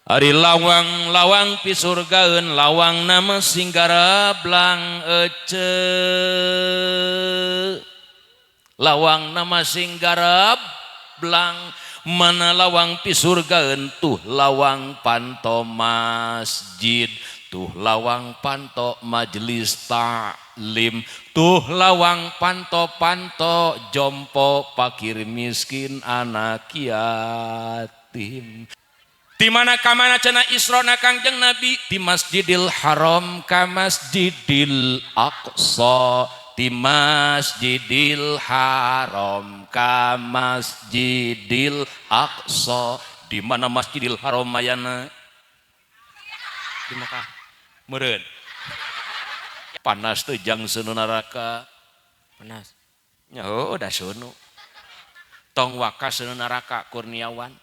Ari lawang-lawang pisurgaeun lawang nama sing garablang ece. Lawang nama sing garablang mana lawang pisurgaeun tuh lawang panto masjid, tuh lawang panto majelis taklim, tuh lawang panto-panto jompo pakir miskin anak yatim. Di mana ka mana cenah Isra na Kangjeng Nabi? Di Masjidil Haram ka Masjidil Aqsa, di Masjidil Haram ka Masjidil Aqsa. Di mana Masjidil Haram ayana? Di Mekah. Meureun. Panas teu jang seuneu neraka? Panas. Nya heuh da seuneu. Tong waka seuneu neraka Kurniawan.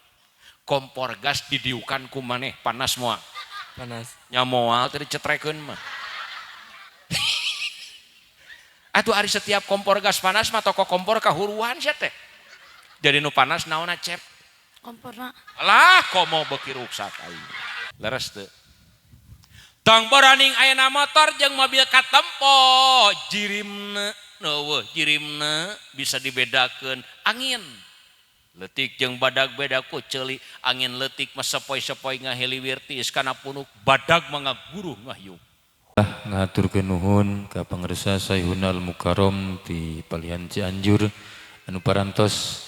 Kompor gas didiukan ku maneh panas moal? Panas. Nya moal teh dicetrekeun mah. Atuh ari setiap kompor gas panas mah toko kompor kahuruan sia teh. Jadi nu panas naonna cep? Komporna. Alah komo beuki ruksak aing. Leres teu? Tong boroning ayeuna motor jeung mobil katempo jirimna eueuh jirimna bisa dibedakeun angin. Leutik jeung badag beda ku ceuli, angin leutik mah sepoi-sepoi ngahiliwir tiis kana punuk, badag mah ngaguruh ngahyuk. Ngaturkeun nuhun ka pangersa Saihunal Mukarram di Palihan Cianjur anu parantos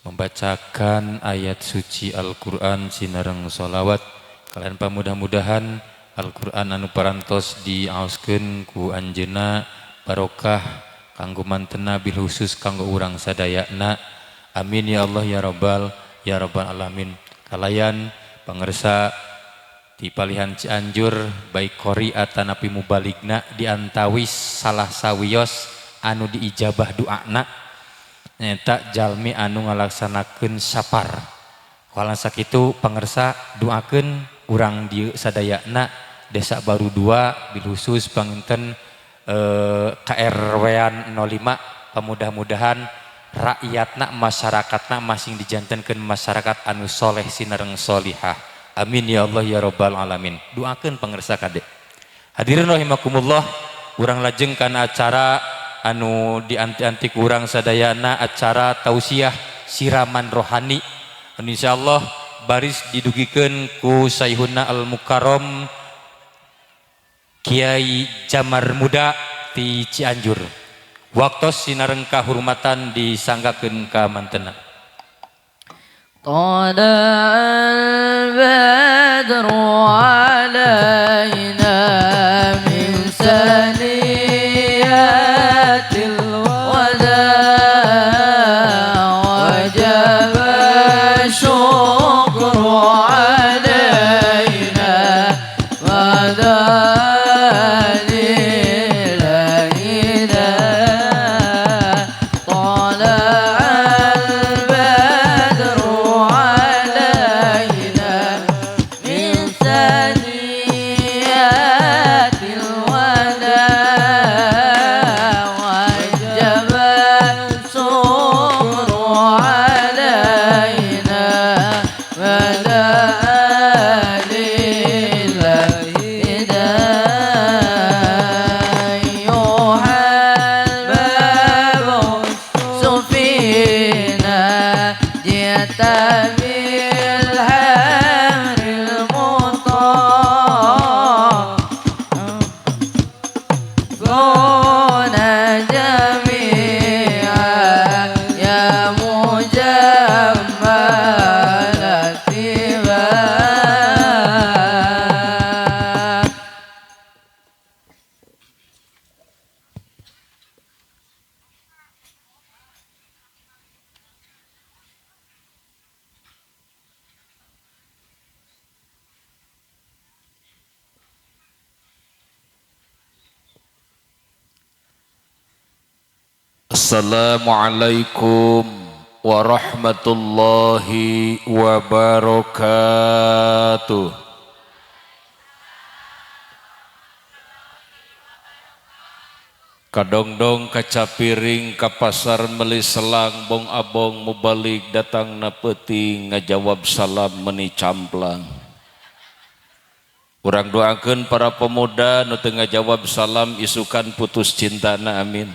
membacakan ayat suci Al-Qur'an sinareng sholawat. Kalian pamudah-mudahan Al-Qur'an anu parantos diaoskeun ku anjeunna barokah kanggo mantena bil khusus kanggo urang sadayana. Amin ya Allah ya rabbal alamin. Kalayan pangersa di Palihan Cianjur baik qori atanapi mubaligna diantawis salah sawios anu diijabah doana nyaeta jalmi anu ngalaksanakeun sapar. Kualan sakitu pangersa doakeun urang dieu sadayana Desa Baru 2 bil khusus panginten KRW-an 05 pamudah-mudahan rakyatna masyarakatna masing dijantenkeun masyarakat anu soleh sinareng solihah. Amin ya Allah ya rabbal alamin. Doakeun pangersa kade. Hadirin rahimakumullah, urang lajeng kana acara anu dianti-anti kurang sadayana acara tausiah siraman rohani. Anu insyaallah baris didugikeun ku Saihuna Al Mukarram Kiai Jamar Muda ti Cianjur. Waktos sinareng kahurmatan disanggakeun ka mantena. Tala al-badru alaina min saniyatil wada wajib syukru alaina wa Assalamualaikum warahmatullahi wabarakatuh. Kadongdong kacapiring ka pasar meuli selang bong abong mubalik datang na peuting ngajawab salam meni camplang. Urang doakeun para pemuda nu teu ngajawab salam isukan putus cintana, amin.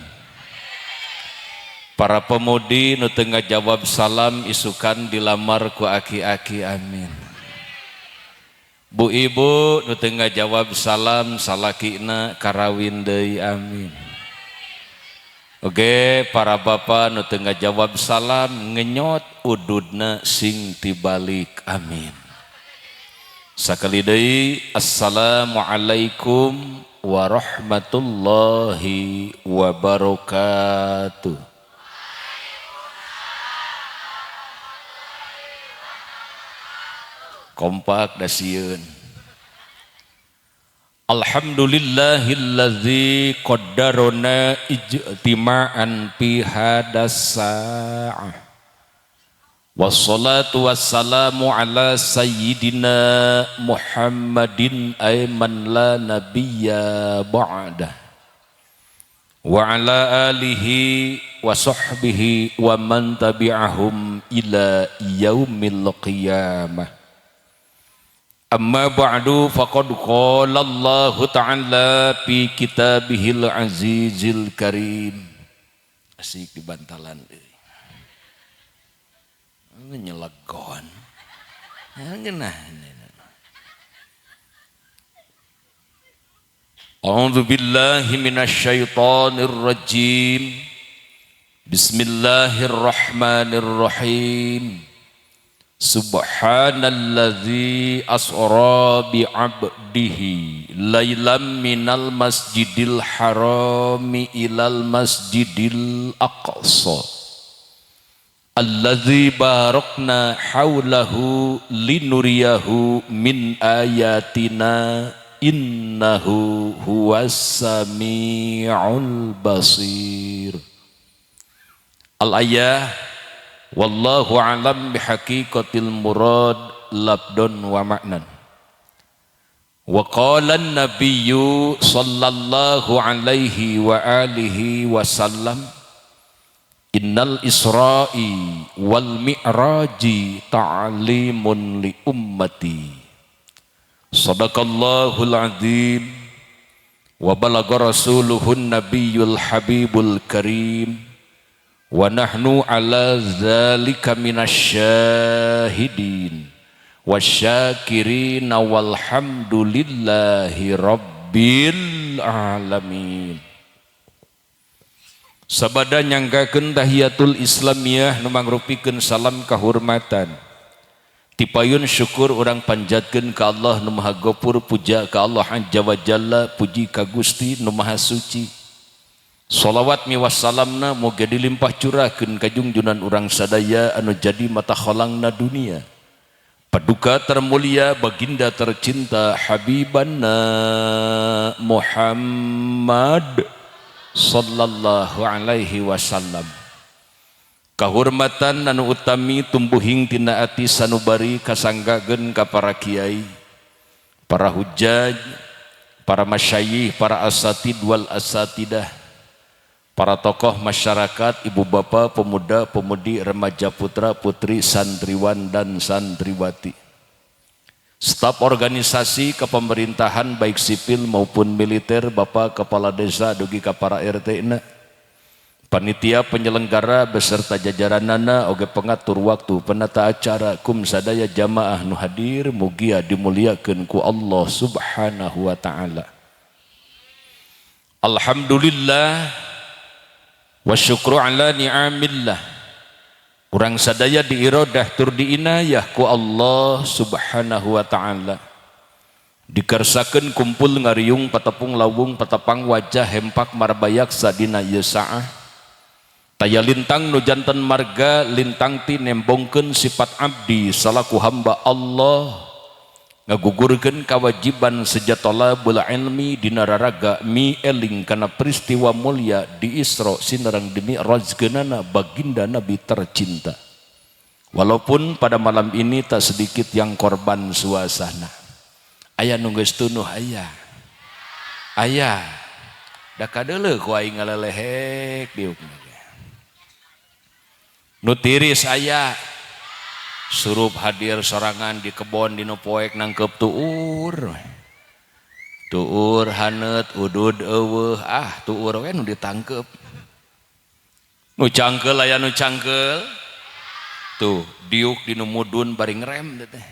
Para pemudi nu teu ngajawab salam isukan dilamar ku aki-aki, amin. Bu ibu nu teu ngajawab salam salakina karawin deui, amin. Oke, para bapak nu teu ngajawab salam ngenyot ududna sing tibalik, amin. Sakali deui, assalamualaikum warahmatullahi wabarakatuh. Kompak da sieun. Alhamdulillahillazi qaddarona ijtima'an fi hadas sa'ah. Wassalatu wassalamu ala sayyidina Muhammadin ayman la nabiyya ba'dah wa ala alihi wa sahbihi wa man tabi'ahum ila yaumil qiyamah. Amma ba'du, faqad qala Allahu ta'ala fi kitabihil azizil karim. Asik di bantalan euy. Nyelegon. Ngeunah. A'udzu billahi minasyaitonir rajim. Bismillahirrahmanirrahim. Subhanalladzi asra bi 'abdihi lailan minal masjidil harami ilal masjidil aqsa allazi barakna haulahu linuriyahu min ayatina innahu huwas samiul basir. Al-ayah, wallahu alam bihaqiqatil murad labdon wa ma'nan. Wa qala an-nabiyyu sallallahu alaihi wa alihi wasallam, innal isra'i wal mi'raji ta'limun li ummati. Sadaqallahul azim wa balagha rasuluhun nabiyyul habibul karim wa nahnu ala zalika minasyahidin wasyakirin walhamdulillahi rabbil alamin. Sabada nyanggakeun tahiyatul islamiyah nu mangrupikeun salam kahormatan. Tipayun syukur urang panjatkeun ka Allah nu Maha Gopur, puja ka Allah Azza wa Jalla, puji ka Gusti nu Maha Suci. Shalawat miwas salamna moga dilimpah curahkeun ka jungjunan urang sadaya anu jadi mata kholangna dunia. Paduka termulia baginda tercinta Habibanna Muhammad sallallahu alaihi wasallam. Kahormatan anu utami tumbuhing tina ati sanubari kasanggageun ka para kiai, para hujaj, para masyayikh, para asatid wal asatidah, para tokoh masyarakat, ibu bapak, pemuda, pemudi, remaja putra, putri, santriwan dan santriwati, staf organisasi kepemerintahan baik sipil maupun militer, bapak kepala desa dugi ka para RT na, panitia penyelenggara beserta jajaranana oge pengatur waktu penata acara kum sadaya jamaah nu hadir mugia dimuliakeun ku Allah Subhanahu wa taala. Alhamdulillah wa syukru ala ni'amillah. Urang sadaya diirodah tur diinayah ku Allah Subhanahu wa taala. Dikersakeun kumpul ngariung patepung lawung patepang wajah hempak marbayaksa dina ieu saah. Taya lintang nu janten marga lintang ti nembongkeun sifat abdi salaku hamba Allah, ngagugurkeun kawajiban sejatola bula ilmi dina raraga mi eling kana peristiwa mulia di Isra sinareng di Mi'rajkeunana baginda Nabi tercinta. Walaupun pada malam ini tak sedikit yang korban suasana. Aya nu geus tunuh aya. Aya. Da kadeuleuh ku aing ngalelehek diukna. Nu tiris aya. Surup hadir sorangan di kebon dinu poek nangkep tuur. Tuur haneut udud eueuh ah tuur we nu ditangkep. Nu cangkeul aya nu cangkeul. Tuh diuk dinu mudun bari ngerem teh.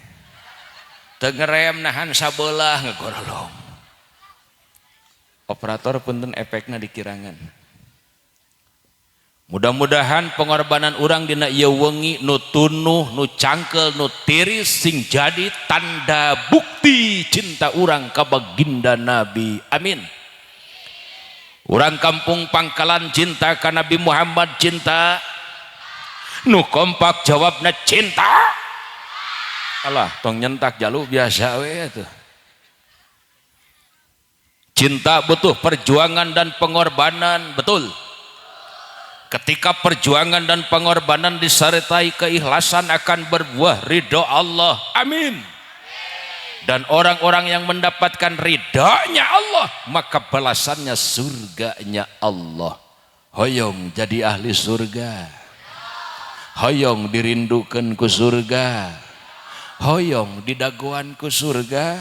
Teu ngerem nahan sabelah ngegorolong. Operator punten efekna dikirangan. Mudah-mudahan pengorbanan urang dina ieu wengi nu tunuh, nu cangkel, nu tiris sing jadi tanda bukti cinta urang ka baginda Nabi. Amin. Urang kampung Pangkalan cinta ka Nabi Muhammad cinta. Nu kompak jawabna cinta. Alah tong nyentak jalu biasa we atuh. Cinta butuh perjuangan dan pengorbanan, betul. Ketika perjuangan dan pengorbanan disertai keikhlasan akan berbuah ridho Allah. Amin. Dan orang-orang yang mendapatkan ridhonya Allah, maka balasannya surganya Allah. Hoyong jadi ahli surga. Hoyong dirindukan ku surga. Hoyong didagoan ku surga.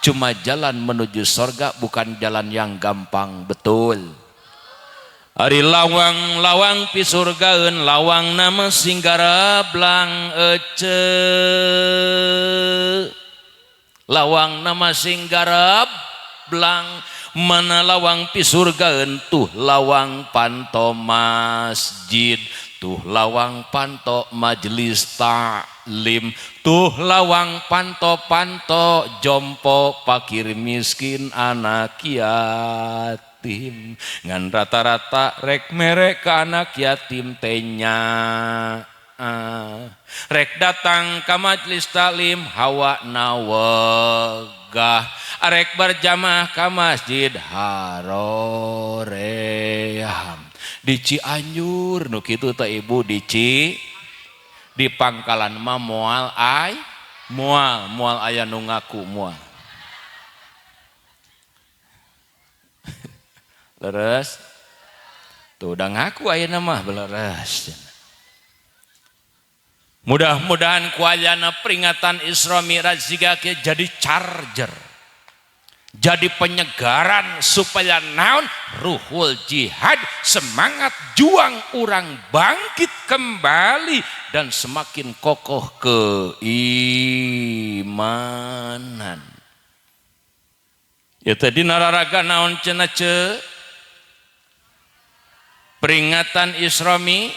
Cuma jalan menuju surga bukan jalan yang gampang, betul. Ari lawang-lawang pi surgaeun lawang nama singgarablang ece. Lawang nama singgarablang mana lawang pi surgaeun tuh lawang panto masjid, tuh lawang panto majelis taklim, tuh lawang panto-panto jompo fakir miskin anak yatim. Ngan rata-rata rek merek ke anak yatim tenya rek datang ke majelis taklim hawa nawegah, rek berjamaah ke masjid haroream. Di Cianjur nu kitu teh ibu di di Pangkalan mah moal ai moal moal aya nu ngaku moal. Leres tuh udah ngaku ayeuna mah beleres. Mudah-mudahan ku ayana peringatan Isra Mi'raj siga jadi charger, jadi penyegaran supaya naon ruhul jihad, semangat juang orang bangkit kembali dan semakin kokoh keimanan. Ya tadi nararaga naon cenah ce peringatan Isra Mi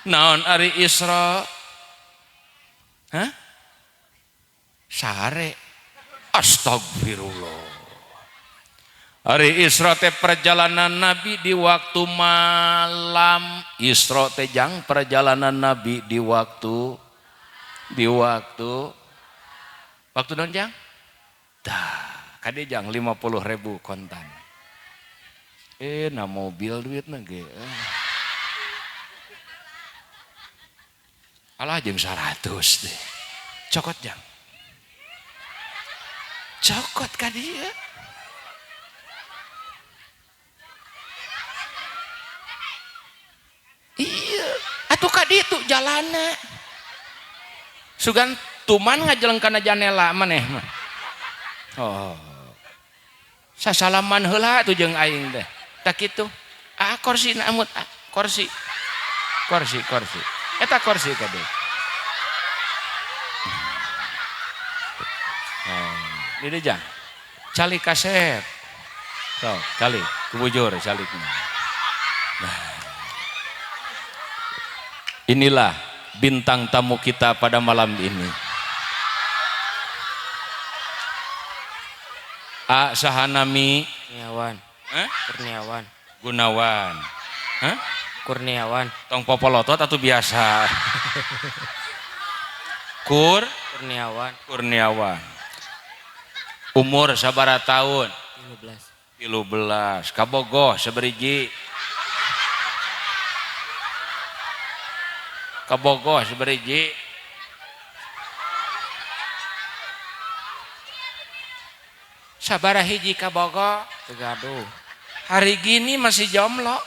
naon ari Isra? Hah? Sare. Astagfirullah. Ari Isra teh perjalanan Nabi di waktu malam. Isra teh jang perjalanan Nabi di waktu waktu naon jang? Tah, kade jang 50.000 kontan. Na mobil duitna ge. Alah jeung 100 deh. Cokot jang. Cokot ka dieu. Iya, atuh ka ditu jalana. Sugan tuman ngajeleng kana janela maneh mah. Oh. Sasalaman heula atuh jeung aing teh. Tak kitu. Ah kursi na amut, ah, kursi. Kursi, kursi. Eta kursi kade. Oh, ini jang. Calik kasep. Tuh, calik, kubujur caliknya. Nah. Inilah bintang tamu kita pada malam ini. A Sahanami Kurniawan. Hah? Kurniawan. Gunawan. Hah? Kurniawan. Tong popolotot atau biasa? Kur Kurniawan. Kurniawan. Umur sabaraha tahun? 13. 13. Kabogoh sabariji. Kabogoh sabariji. Sabaraha hiji kabogoh? Tegaduh. Hari gini masih jomblo.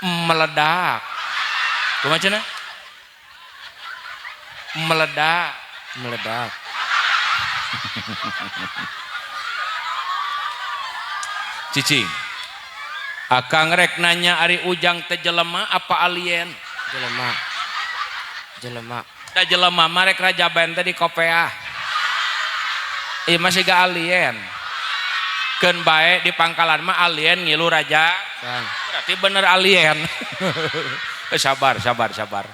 Meledak. Kumaha cenah? Meledak. Meledak. Cicing. Akang rek nanya ari Ujang teh jelema apa alien? Jelema. Jelema. Da jelema mah rek rajaban teh di kopeah. Ieu mah siga alien. Keun bae di pangkalan mah alien ngilu raja. Kan. Berarti bener alien. Sabar, sabar, sabar.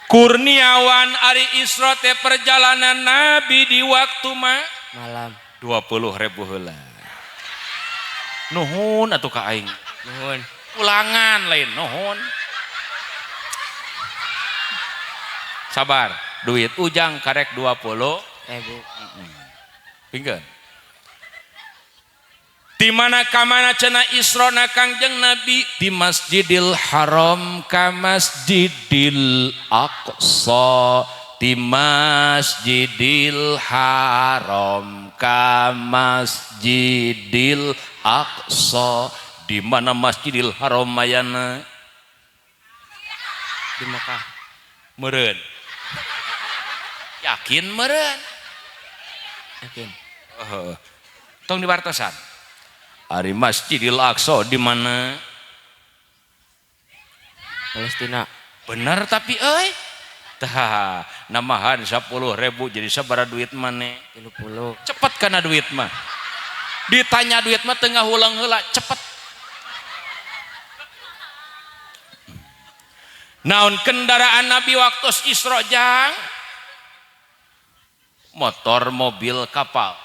Kurniawan ari Isra teh perjalanan Nabi di waktu mah malam 20.000 heula. Nuhun atuh ka aing. Nuhun. Ulangan lain nuhun. Sabar, duit Ujang karek 20.000. Pingkeun. Di mana ka mana cenah Isra na Kangjeng Nabi di Masjidil Haram ka Masjidil Aqsa, di Masjidil Haram ka Masjidil Aqsa. Di mana Masjidil Haram mayana? Di Mekah. Meureun. Yakin meureun? Yakin. Tong diwartosan. Ari Masjidil Aqsa di mana? Palestina. Bener tapi euy. Tah, namahan 10.000 jadi sabaraha duit maneh? 30. Cepet kana duit mah. Ditanya duit mah teu ngahulang heula, cepet. Naon kendaraan Nabi waktu Isra jang? Motor, mobil, kapal.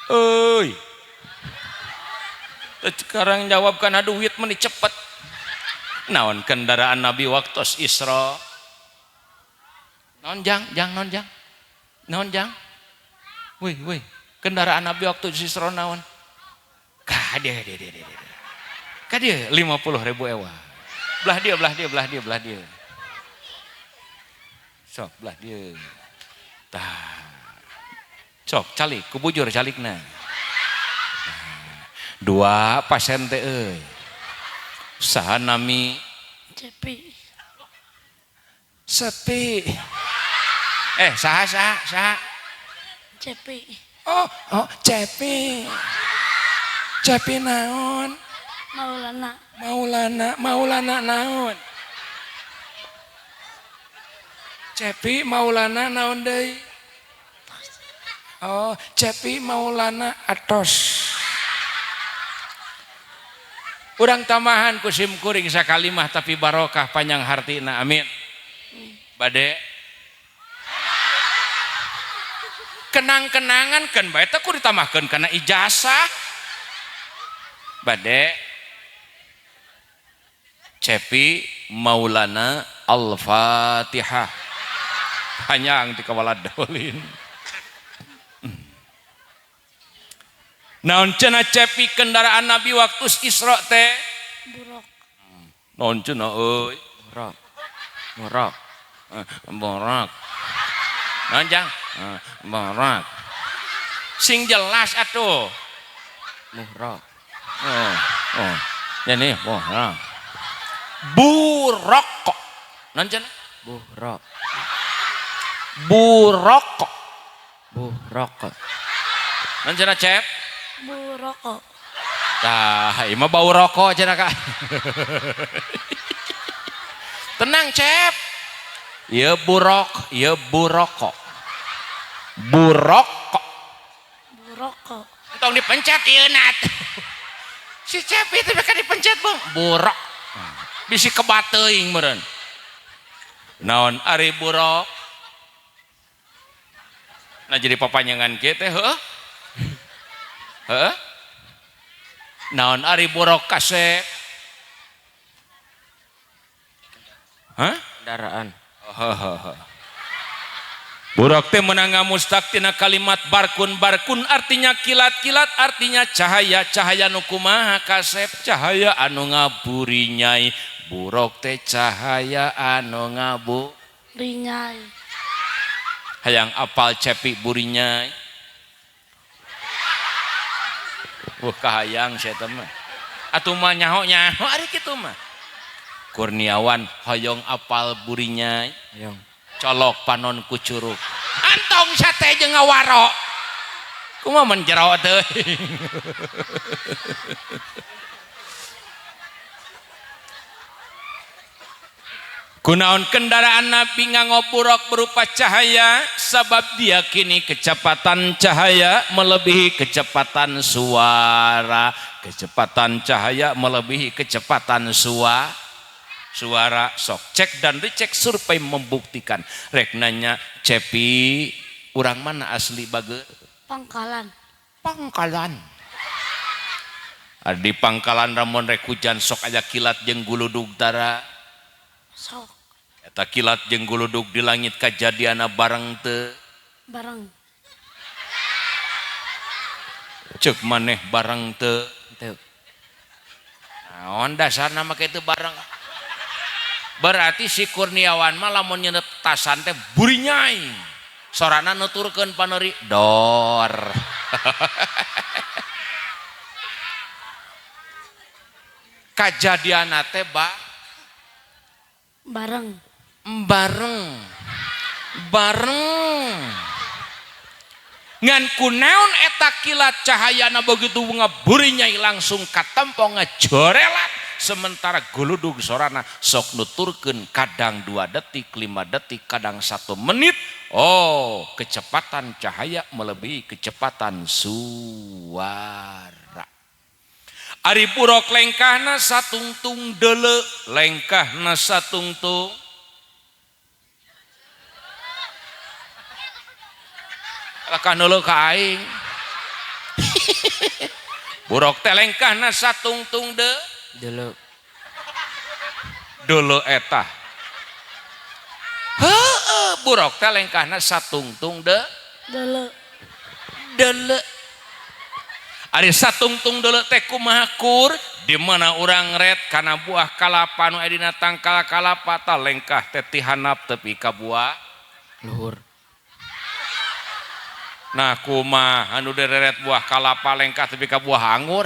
Euy. Sekarang jawab kana duit meni cepet. Naon kendaraan Nabi waktu Isra? Naon jang, jang, naon jang? Naon jang? Wih, wih, kendaraan Nabi waktu Isra naon? Ka dia, dia, dia, dia. Ka dia 50.000 ewa. Belah dia, belah dia, belah dia, belah dia. Sok belah dia. Tah. Sok calik, kubujur calikna. Nah, dua pasien teh euy. Saha nami? Cepi. Sepi. Saha saha saha? Cepi. Oh, oh, Cepi. Cepi naon? Maulana. Maulana, Maulana naon? Cepi Maulana naon deui? Oh, Cepi Maulana atos. Urang tamahan ku sim kuring sakalimah tapi barokah panjang hartina, amin. Bade kenang-kenangan kan bae teh kudu ditambahkeun kana ijazah. Bade Cepi Maulana Al-Fatihah. Panjang di kawaladolin. Naon cenah Cepi kendaraan Nabi waktu Isra teh? Buruk. Naon cenah euy? Buruk. Buruk. Buruk. Naon jang? Buruk. Sing jelas atuh. Buruk. Oh, oh. Ini buruk. Buruk. Naon cenah? Buruk. Buruk. Buruk. Naon cenah Cep? Buroko. Tah, ieu mah bau rokok cenah ka. Tenang, Cep. Ieu burok, ieu buroko. Buroko. Buroko. Entong dipencet ieu nat. Si Cep itu mereka dipencet, Bang. Burok. Bisi kebateuing meureun. Naon ari burok? Nah jadi papanjangan kieu teh heuh. Heuh? Naon ari burok kasep? Hah? Kendaraan. Oh, Burok teh meunang ngamustaq tina kalimat barkun, barkun artinya kilat-kilat, artinya cahaya, cahaya nu kumaha kasep, cahaya anu ngaburinyai. Burok teh cahaya anu ngaburinyai. Hayang apal Cepi burinyai. Wah kahayang saya mah. Atuh mah nyaho-nyaho ari kitu mah. Kurniawan hoyong apal burinya. Hoyong. Colok panon ku curug. Antong sate jeung ngawaro. Kumaha mun jero teuing. Kunaon kendaraan Nabi nganggo buraq berupa cahaya sabab diyakini kecepatan cahaya melebihi kecepatan suara. Kecepatan cahaya melebihi kecepatan suara. Sok cek dan dicek survei membuktikan. Rek nanya Cepi urang mana asli bage? Pangkalan. Pangkalan. Di Pangkalan ramon rek hujan sok aya kilat jeung guludug tara. Sok. Eta kilat jeung guludug di langit kajadiana bareng teu? Bareng. Ceuk maneh bareng teu? Teu. Naon dasarna make teu bareng? Berarti si Kurniawan mah lamun nyeunep tasan teh burinyai. Sorana nuturkeun paneuri dor. Kajadiana teh bareng. Bareng. Bareng. Ngan kunaon eta kilat cahayana begitu ngaburinyai langsung katempo ngajorelat, sementara guludug sorana sok nuturkeun kadang 2 detik, 5 detik, kadang 1 menit. Oh, kecepatan cahaya melebihi kecepatan suara. Ari buruk lengkahna satungtung deuleu, lengkahna satungtung. Lengkah deuleu ka aing. Buruk teh lengkahna satungtung deuleu. Deuleu eta. Heueuh, buruk teh lengkahna satungtung deuleu. Deuleu. Ari satungtung deuleu teh kumaha kur? Di mana urang ret kana buah kalapa nu aya dina tangkal kalapa tah lengkah teh ti handap tepi ka buah luhur. Nah kumaha anu dereret buah kalapa lengkah tepi ka buah anggur.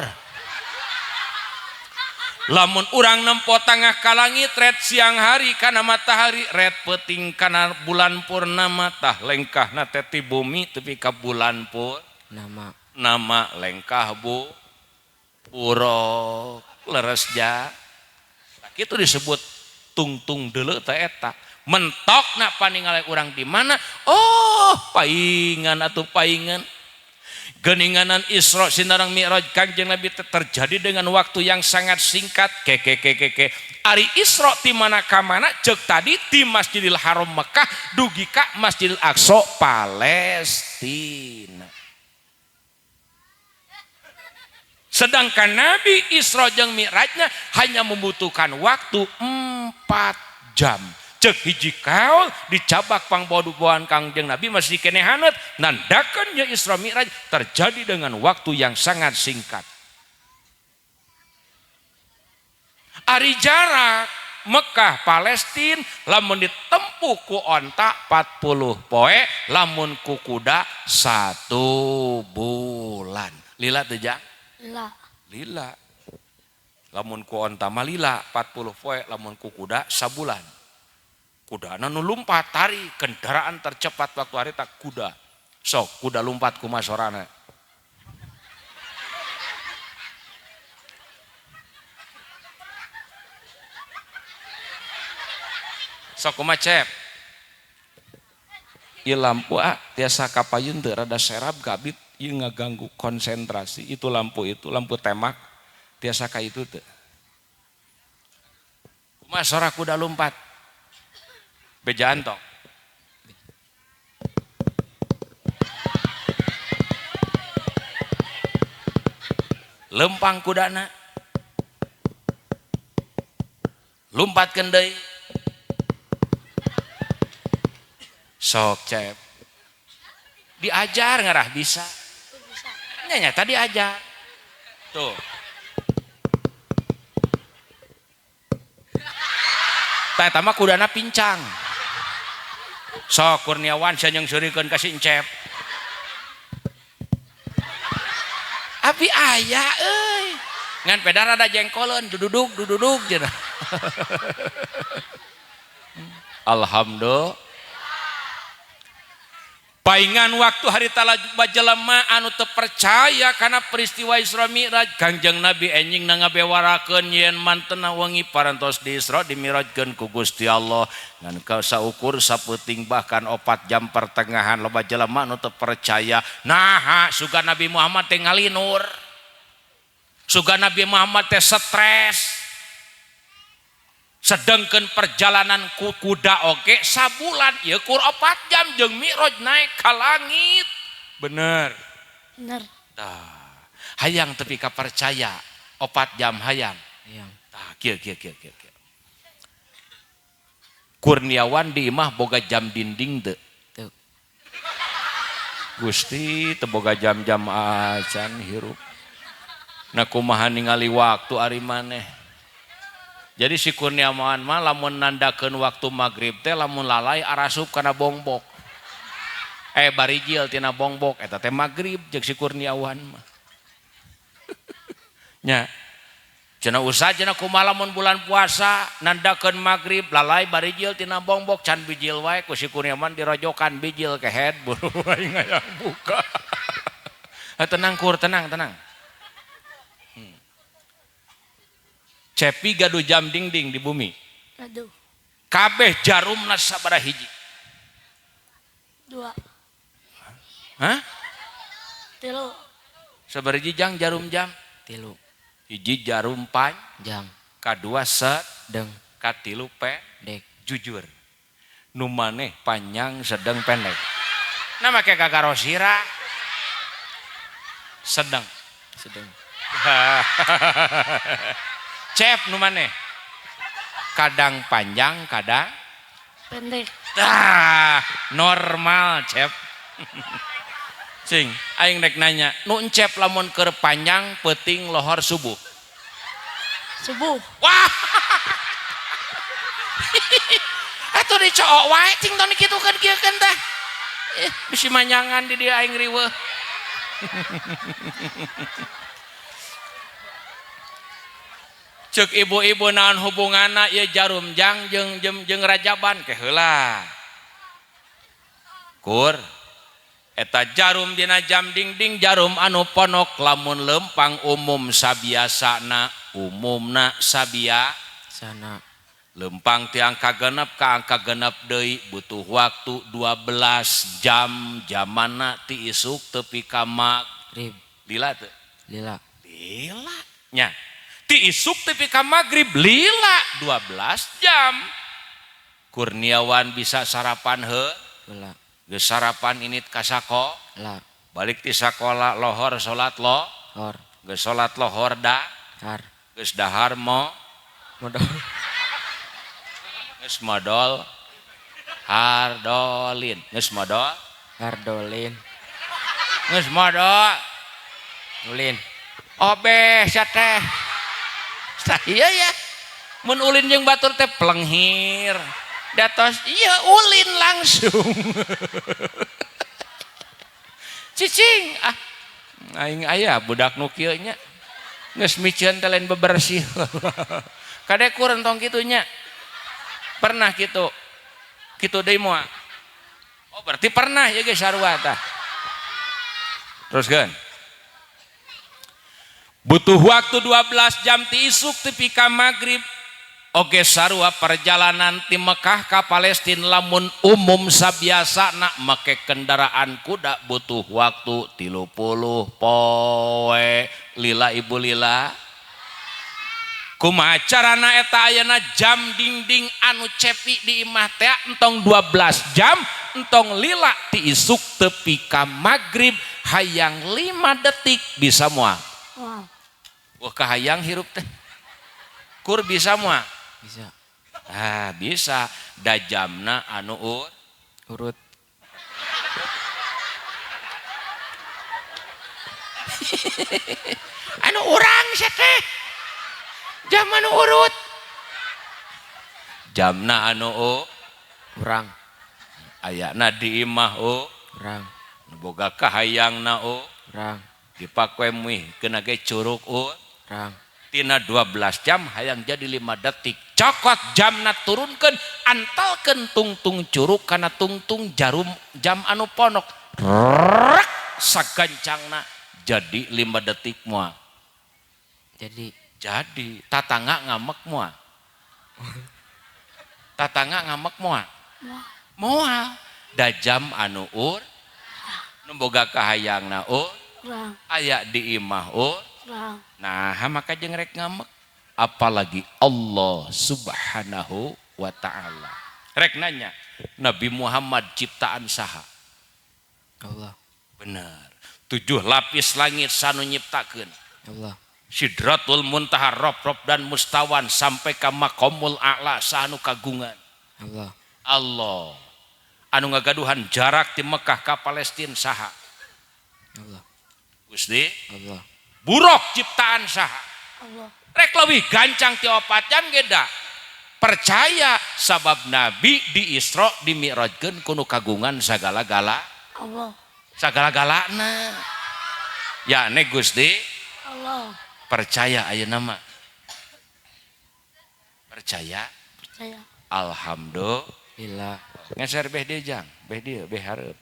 Lamun urang nempo tangah ka langit ret siang hari kana matahari, ret peuting kana bulan purnama tah lengkahna teh ti bumi tepi ka bulan purnama. Nama lengkah bu buruk leres ja. Kitu disebut tungtung deuleu teh eta. Mentokna paningalai urang di mana? Oh, paingan atuh paingan. Geninganan Isra sinareng Mi'raj Kangjeng Nabi terjadi dengan waktu yang sangat singkat. Kekekekeke. Ari Isra ti mana ka mana? Ceuk tadi ti Masjidil Haram Mekah dugi ka Masjidil Aqsa Palestina. Sedangkan Nabi Isra jeung Mi'rajnya hanya membutuhkan waktu 4 jam. Ceuk hiji kaul dicabak pangboduan Kangjeng Nabi masih keneh haneut, nandakeun nya Isra Mi'raj terjadi dengan waktu yang sangat singkat. Ari jarak Mekah Palestina lamun ditempuh ku onta 40 poe, lamun ku kuda 1 bulan. Lila teu jang? Lila. Lila. Lamun ku onta mah lila 40 poe, lamun ku kuda sabulan. Kudana nu lumpat tari, kendaraan tercepat waktu hari tak kuda. Sok kuda lumpat kumaha sorana. Sok kumaha cep. Ieu lampu ah tiasa kapayun teu rada serab gabit ieu ngaganggu konsentrasi. Itu lampu temak tiasa ka itu teu. Kumaha sora kuda lumpat? Bejaan tok. Lempang kudana. Lumpat deui. Sok cep. Diajar ngarah bisa. Nya nyata diajar. Tuh. Tah eta mah kudana pincang. Sok Kurniawan sia jeung seurikeun ka si Encep. Abi aya euy. Ngan peda rada jengkoleun dududug dududug cenah. Alhamdulillah. Paingan waktu hari talajba jelema anu teu percaya kana peristiwa Isra Mi'raj, Kangjeng Nabi enjing na ngabewarakeun yen mantena wengi parantos di Isra dimirajkeun ku Gusti Allah ngan ka saukur sapeuting bahkan 4 jam pertengahan loba jelema anu teu percaya. Naha sugan Nabi Muhammad teh ngalinur, sugan Nabi Muhammad teh stres, sedangkan perjalanan ku kuda oge sabulan ieu kur 4 jam jeung mi'raj naik ka langit. Bener. Bener. Tah, hayang tepi ka percaya 4 jam hayang. Hayang. Tah, kieu kieu kieu kieu. Kurniawan di imah boga jam dinding teu? Teu. Gusti teu boga jam-jam acan hirup. Nah kumaha ningali waktu ari maneh. Jadi si Kurniawan mah lamun nandakeun waktu maghrib teh lamun lalai arasup kana bongbok. Barijil tina bongbok eta teh maghrib jeung si Kurniawan mah. Nya. Cenah usah cenah kumaha lamun bulan puasa nandakeun maghrib lalai barijil tina bongbok can bijil wae ku si Kurniawan dirojokan bijil kehed buru aing hayang buka. Tenang kur, tenang, tenang. Cepi gaduh jam dingding di bumi. Gaduh. Kabeh jarumna sabaraha hiji? 2. Hah? 3. Sabaraha hiji jang jarum jam? 3. Hiji jarum pan, jang. Kadua set, deng. Katilu pe, dek. Jujur. Nu maneh panjang sedeng pendek. Nah make kagarosira. Sedeng. Sedeng. Cep nu maneh kadang panjang kadang pendek. Ah, normal cep. Cing aing rek nanya nu encep lamun keur panjang peuting lohor subuh. Subuh. Wah. Atuh dicook wae cing tong dikitukeun kieu keun teh. Bisi manyangan di dieu aing riweuh. Cek ibu-ibu naon hubunganna ieu jarum jang jeung jeung rajaban ke heula. Kur eta jarum dina jam dingding jarum anu ponok lamun lempang umum sabiasana umumna sabia sana. Lempang ti angka genep ka angka genep deui butuh waktu 12 jam jamanna ti isuk tepi ka magrib. Lila teu? Lila. Lila nya. Ti isuk tepi ka magrib lila 12 jam. Kurniawan bisa sarapan heula. Geus sarapan init ka sakola. Balik ti sakola lohor salat lohor. Geus salat lohor dahar. Geus dahar mo modol. Geus modol hardolin. Geus modol hardolin. Geus modol ulin. Obeh sia teh. Iya ya, mun ulin jeung batur teh plenghir, datos iya ulin langsung. Cicing ah, aing aya budak nu kieu nya, geus miceun teh lain bebersih. Kade kur entong kitu nya, pernah kitu, kitu deui moal. Oh berarti pernah ya geus sarua tah. Teruskeun. Butuh waktu 12 jam ti isuk tepi ka magrib. Oge sarua perjalanan ti Mekah ka Palestina lamun umum sabiasana make kendaraan kuda butuh waktu 30 poe. Lila ibu lila. Kumaha carana eta ayeuna jam dingding anu cepi di imah teh entong 12 jam entong lila ti isuk tepi ka magrib hayang 5 detik bisa moal. Wow. Wah kahayang hirup teh. Kur bisa moal? Bisa. Ah, bisa. Da jamna anu urut. Anu urang sia teh. Jam anu urut. Jamna anu urang. Ayana di imah urang. Boga kahayangna urang. Dipake muih kena ge curug urang. Tina 12 jam hayang jadi 5 detik. Cokot jamna turunkeun, antalkeun tungtung curug kana tungtung jarum jam anu ponok. Rek sagancangna jadi 5 detik moal. Jadi tatangga ngamek moal. Tatangga ngamek moal. Moal. Da jam anu ur nu boga kahayangna ur aya di imah ur. Nah, maka jeung rek ngamek apalagi Allah Subhanahu wa ta'ala. Rek nanya, Nabi Muhammad ciptaan saha? Allah. Bener. 7 lapis langit sanu nyiptakeun. Allah. Sidratul Muntaha rob-rob dan mustawan sampai ka maqamul a'la sanu kagungan. Allah. Allah. Anu ngagaduhan jarak di Mekah ka Palestina saha? Allah. Gusti? Allah. Buruk ciptaan saha? Allah. Rek leuwih gancang ti 4 jam ge da. Percaya sabab Nabi di Isra di Mi'rajkeun kudu kagungan sagala-gala. Allah. Sagala-galana. Ya ne Gusti? Allah. Percaya ayeuna mah. Percaya? Percaya. Alhamdulillah. Ngeser beh dieu jang, beh dieu, beh hareup.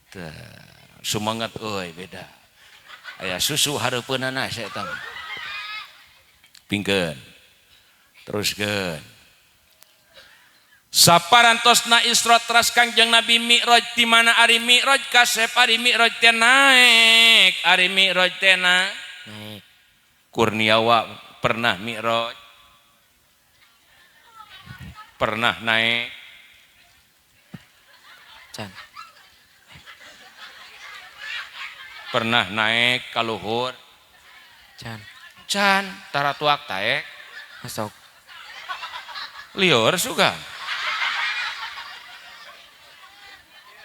Teu sumanget euy beda. Aya susu hareupeunana saya eta mah. Pingkeun. Teruskeun. Saparantosna Isra teras Kangjeng Nabi Mi'raj di mana ari Mi'raj kasep ari Mi'raj teh naek, ari Mi'raj teh naek. Kurniawa pernah Mi'raj? Pernah naik? Can. Pernah naik ka luhur? Can. Can, taratuak taek. Masuk. Liur suka.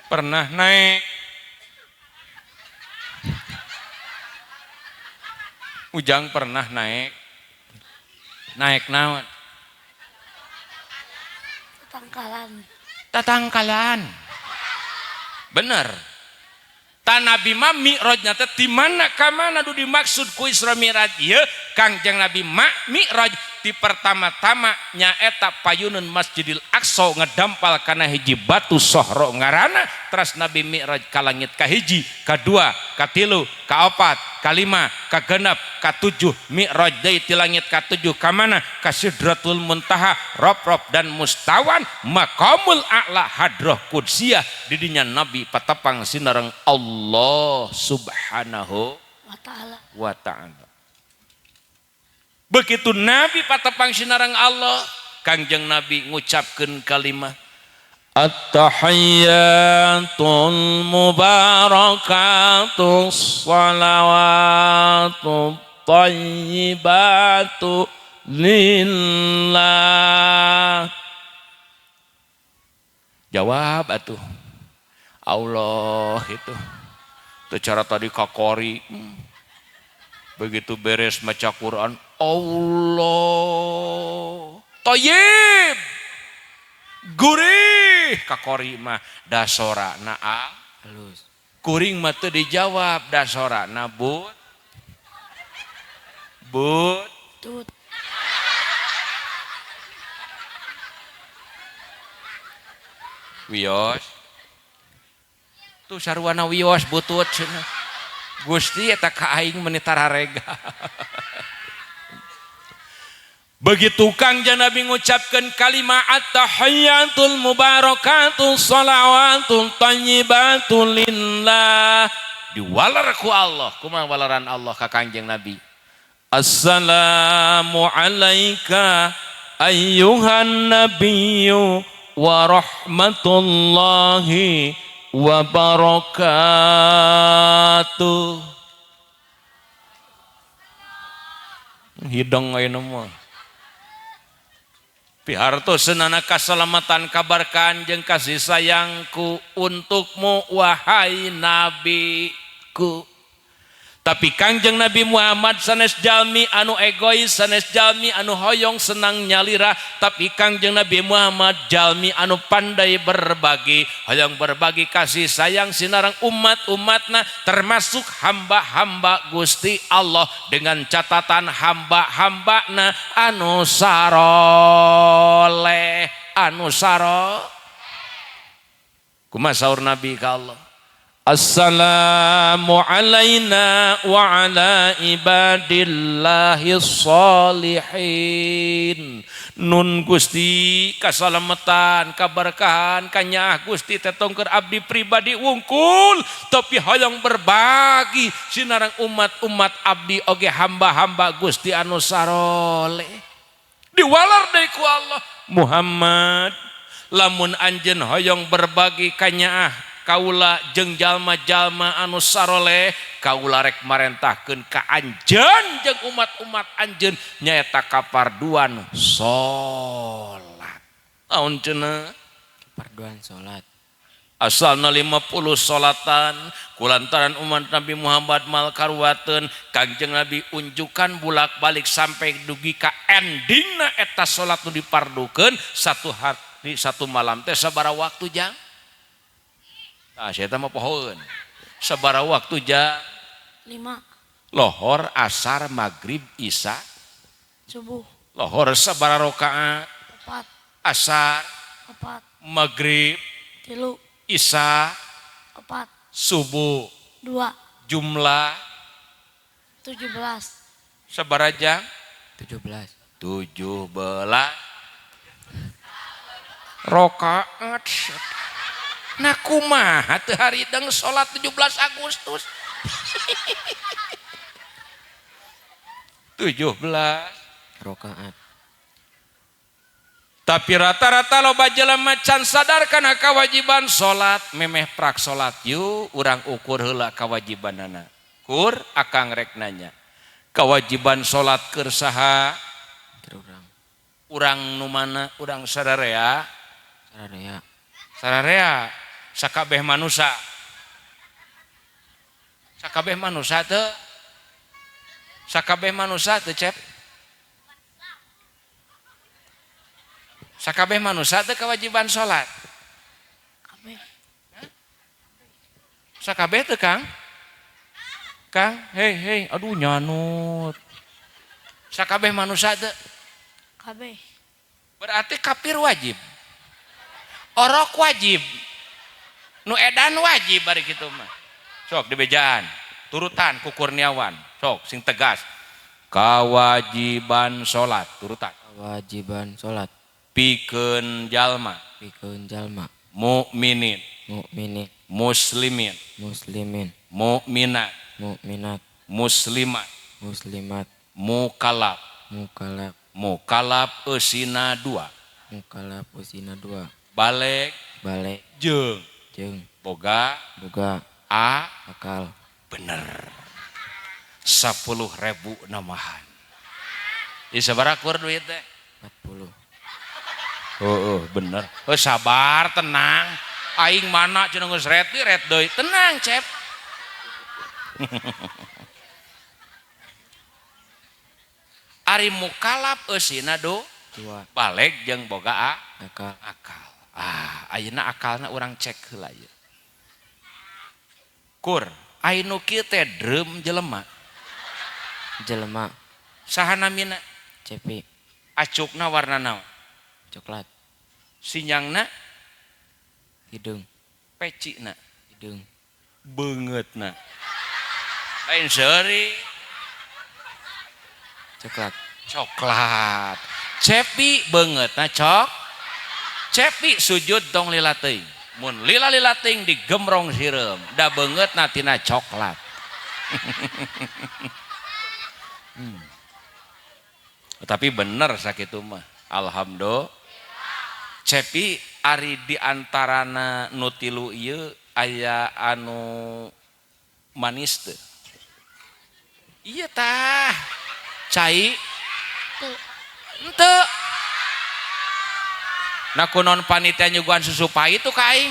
Pernah naik? Ujang pernah naik? Naik naon? Tatangkalan. Tatangkalan. Bener. Ta Nabi mah Mi'rajna teh di mana ka mana nu dimaksud ku Isra Mi'raj ieu Kangjeng Nabi ma Mi'raj ti pertama-tama nyaeta payunun Masjidil Aqsa ngedampal kana hiji batu sohro ngaranna teras Nabi Mi'raj ka langit kahiji, kadua, katilu, kaopat, kalima, kagenep, katujuh. Mi'raj deui ti langit katujuh ka mana? Ka Sidratul Muntaha, rob-rob dan mustawan, maqamul a'la hadroh qudsiyah. Didinya Nabi patepang sinareng Allah Subhanahu wa ta'ala. Begitu Nabi patepang sinareng Allah, Kangjeng Nabi ngucapkeun kalimah At-tahiyyatul mubarakatus salawatut thayyibatu lillah. Jawab atuh. Allah itu. Itu cara tadi kakori. Begitu beres maca Quran, Allah. Thayyib. Gurih kakori mah dasorana halus. Kuring mah teu dijawab dasorana but. But. Tut. Wios. Tuh sarwana wios butut cenah. Gusti eta ka aing meuni tararega. Begitu Kangjeng Nabi ngucapkeun kalimat at-tahiyyatul mubarakatus shalawatul thayyibatul lillah, diwaler ku Allah. Kumaha waleran Allah ka Kangjeng Nabi? Assalamu alayka ayyuhan nabiyyu wa rahmatullahi wa barakatuh. Hidang ayeuna mah. Pihartoseunana kasalamatan kabarkan jeung kasih sayangku untukmu wahai nabiku. Tapi Kangjeng Nabi Muhammad sanes jalmi anu egois, sanes jalmi anu hoyong senang nyalira, tapi Kangjeng Nabi Muhammad jalmi anu pandai berbagi, hoyong berbagi kasih sayang sinarang umat-umatna termasuk hamba-hamba Gusti Allah dengan catatan hamba-hambana anu saroleh, anu saro. Kumaha saur Nabi ka Allah? Assalamu alaina wa ala ibadillahi sholihin. Nun Gusti kasalamatan, kaberkahan, kanyaah Gusti tetongker abdi pribadi wungkul, tapi hoyong berbagi sinarang umat-umat abdi oge hamba-hamba Gusti anu saroleh. Diwalar deui ku Allah, Muhammad lamun anjeun hoyong berbagi kanyaah kaula jeung jalma-jalma anu saroleh, kaula rek marentahkeun ka anjeun jeung umat-umat anjeun nyaeta kaparduan salat. Naon cenah? Kaparduan salat. Asalna 50 salatan kulantaran umat Nabi Muhammad mal karuateun, Kangjeng Nabi unjukan bulak-balik sampai dugi ka endingna eta salat nu dipardukeun satu hari satu malam teh sabaraha waktu jang? Nah, saya mah pohoeun. Sabaraha waktu jang? 5. Lohor, asar, maghrib, isya, subuh. Lohor sabaraha rakaat? 4. Asar, 4. Maghrib, 3. Isya, 4. Subuh, 2. Jumlah 17. Sabaraha jam? 17. 17 rakaat. Nah kumaha teu harideng salat 17 Agustus. 17 rakaat. Tapi rata-rata loba jelema can sadar kana kewajiban salat, memeh prak salat yuk urang ukur heula kewajibanana. Kur akang rek nanya. Kewajiban salat keur saha? Keur urang. Urang nu mana? Urang sararea. Sararea. Sararea sakabeh manusa. Sakabeh manusa teu? Sakabeh manusa teu, Cep? Sakabeh manusa teu kewajiban salat? Kabeh. Sakabeh teu, Kang? Kang, hei hei, aduh nyanut. Sakabeh manusa teu? Kabeh. Berarti kafir wajib. Orok wajib. Nu edan wajib bari kitu mah. Sok dibejaan, turutan ku Kurniawan. Sok sing tegas. Kewajiban salat, turutan. Kewajiban salat. Pikeun jalma, pikeun jalma, mukminin, mukminin, muslimin, muslimin, mukminat, mukminat, muslimat, muslimat, mukalaf, mukalaf, mukalaf eusina 2, mukalaf eusina 2, balik, balik, jeung, jeung, boga, boga, a, akal. Bener. 10.000 namahan. Ieu sabaraha kur duit teh? 40. Oh, bener. Oh, sabar, tenang. Aing mana cenah geus ret ret deui. Tenang, Cep. Ari mukalaf eusina do 2. Balik jeung boga akal. Akal. Ah, ayeuna akalna urang cek heula ieu. Kur, aya nu kieu teh dreum jelema. Jelema. Saha namina? Cepi. Acukna warna naon? Coklat. Sinyangna? Hidung. Pecina? Hidung. Beungeutna. Lain seuri. Coklat. Coklat. Cepi beungeutna cok. Cepi sujud tong lila teuing. Mun lila-lila teuing digemrong sireum. Da beungeutna tina coklat. Tapi bener sakitu mah. Alhamdulillah. Cepi ari di antarana nu tilu ieu aya anu manis teu? Iya tah. Cai Teu. Henteu. Nah kunaon panitia nyuguhan susu pahit tuh ka aing?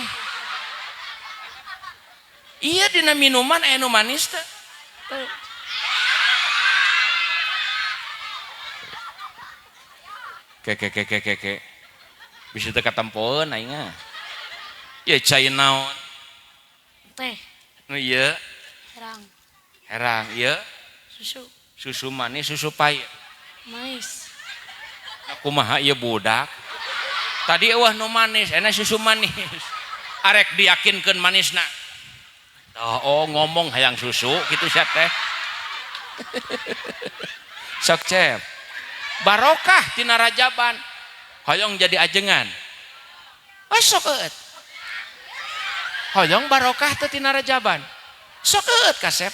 Iya dina minuman aya nu manis teu? Teu. Ke ke ke ke ke ke. Bisa teu katempoeun aing mah. Ieu cai naon? Teh. Nu ieu? Herang. Herang ieu? Susu. Susu manis, susu pahit. Manis. Kumaha ieu budak? Tadi eueuh nu manis, enak susu manis. Arek diyakinkeun manisna. Oh, ngomong hayang susu gitu sia teh. Sok cep. Barokah tina rajaban. Hoyong jadi ajengan. Oh, sok eueut. Hoyong barokah teh tina rajaban. Sok eueut kasep.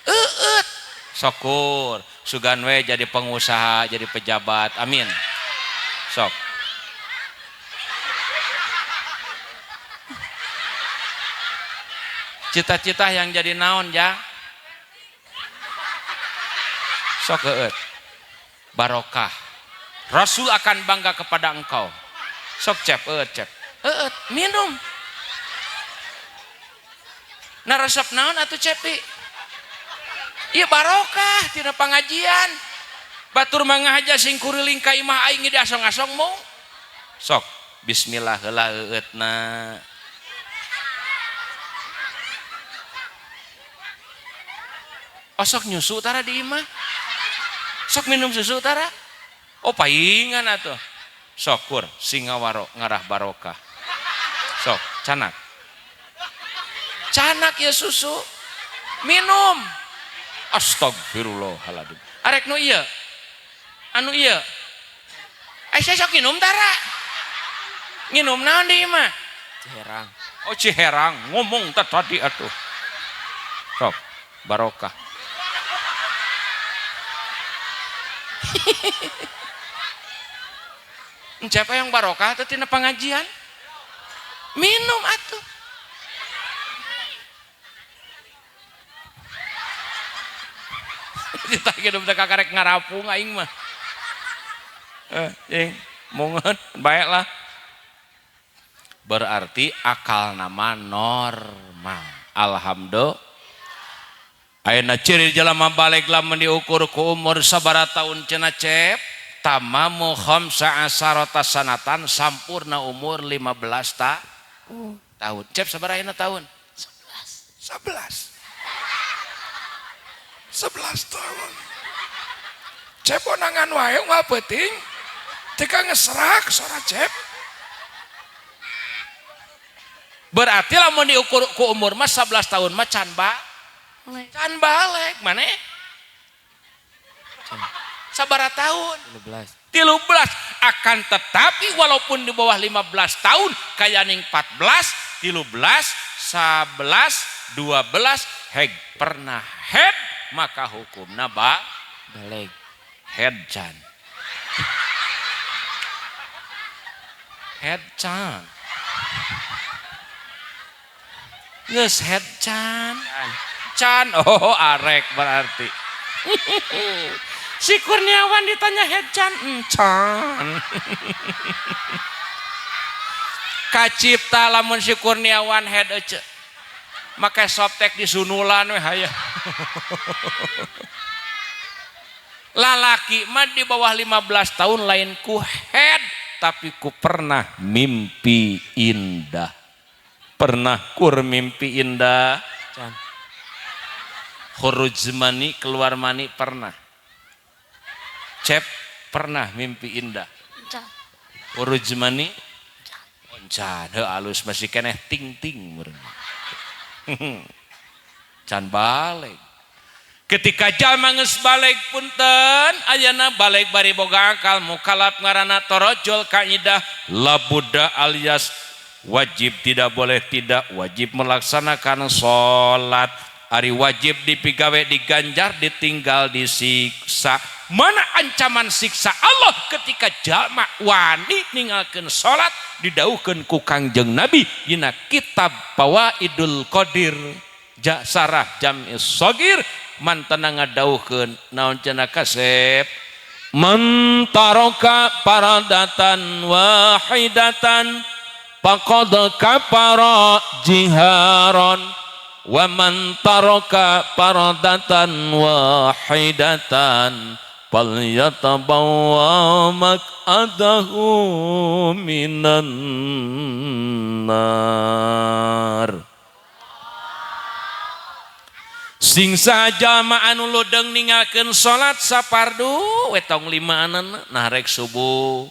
Eueut. Syukur, sugan we jadi pengusaha, jadi pejabat. Amin. Sok. Cita-cita yang jadi naon ya? Sok eueut. Barokah. Rasul akan bangga kepada engkau. Sok cep eueut cep. Eueut, minum. Nah resep naon atuh cepi? Ieu barokah tina pangajian. Batur mah ngahaja sing kuriling ka imah aing ge asong-asong mung. Sok bismillah heula eueutna. Osok nyusu tara di imah. Sok minum susu tara. Oh paingan atuh. Sok kur singawaro ngarah barokah. Sok canak. Canak ya susu. Minum. Astagfirullahaladzim. Arek nu ieu. Anu ieu. Aisyah sok minum tara. Nginum naon di imah? Ciherang. Oh ciherang, ngomong teh tadi atuh. Sok barokah. Siapa yang barokah atau tina pengajian? Minum atuh. Kita hidup teh kakarek ngarapung aing mah. Mongan baiklah. Berarti akal nama normal. Alhamdulillah. Ayeuna ciri jalma baleg lamun diukur ku umur sabaraha tahun cenah cep tamamu khamsa asarata sanatan sampurna umur 15 tahun. Cep sabaraha ayeuna tahun? 11. 11. 11 tahun. Cep onangan wae unggal peuting teu ngeserak sora cep. Berarti lamun diukur ku umur mah 11 tahun mah can ba can balik mana? Sabaraha tahun? 13. 13. Akan tetapi walaupun di bawah 15 tahun kayaning 14, 13, 11, 12 heg pernah head maka hukumna ba balik head can. Head can. Geus head can. Can, oh arek berarti. Si Kurniawan ditanya head can, can. Kacipta lamun si Kurniawan head ece. Make softtek disunulan we hayang. Lalaki mah di bawah 15 tahun lain ku head, tapi ku pernah mimpi indah. Pernah kur mimpi indah. Can. Khuruj mani, keluar mani pernah. Cep pernah mimpi indah. Khuruj mani can, heuh alus masih keneh ting-ting meureun. Can balik. Ketika jalma geus balik punten ayana balik bari boga akal mukalaf ngaranna torojol kaidah labuda alias wajib tidak boleh tidak wajib melaksanakan salat. Ari wajib dipigawe diganjar ditinggal disiksa. Mana ancaman siksa Allah ketika jalma wani ninggalkeun salat didauhkeun ku Kangjeng Nabi dina kitab Fawaidul Qadir Sarah Jam'is Shogir mantena ngadauhkeun naon cenah kasep man taraka paradatan wahidatan faqad kafara jiharon wa man taraka paradatan wahidatan falyatabawwa maq'adahu minan nar. Sing saha jalma anu lodeng ninggalkeun salat sapardu we tong limaanana, nah rek subuh,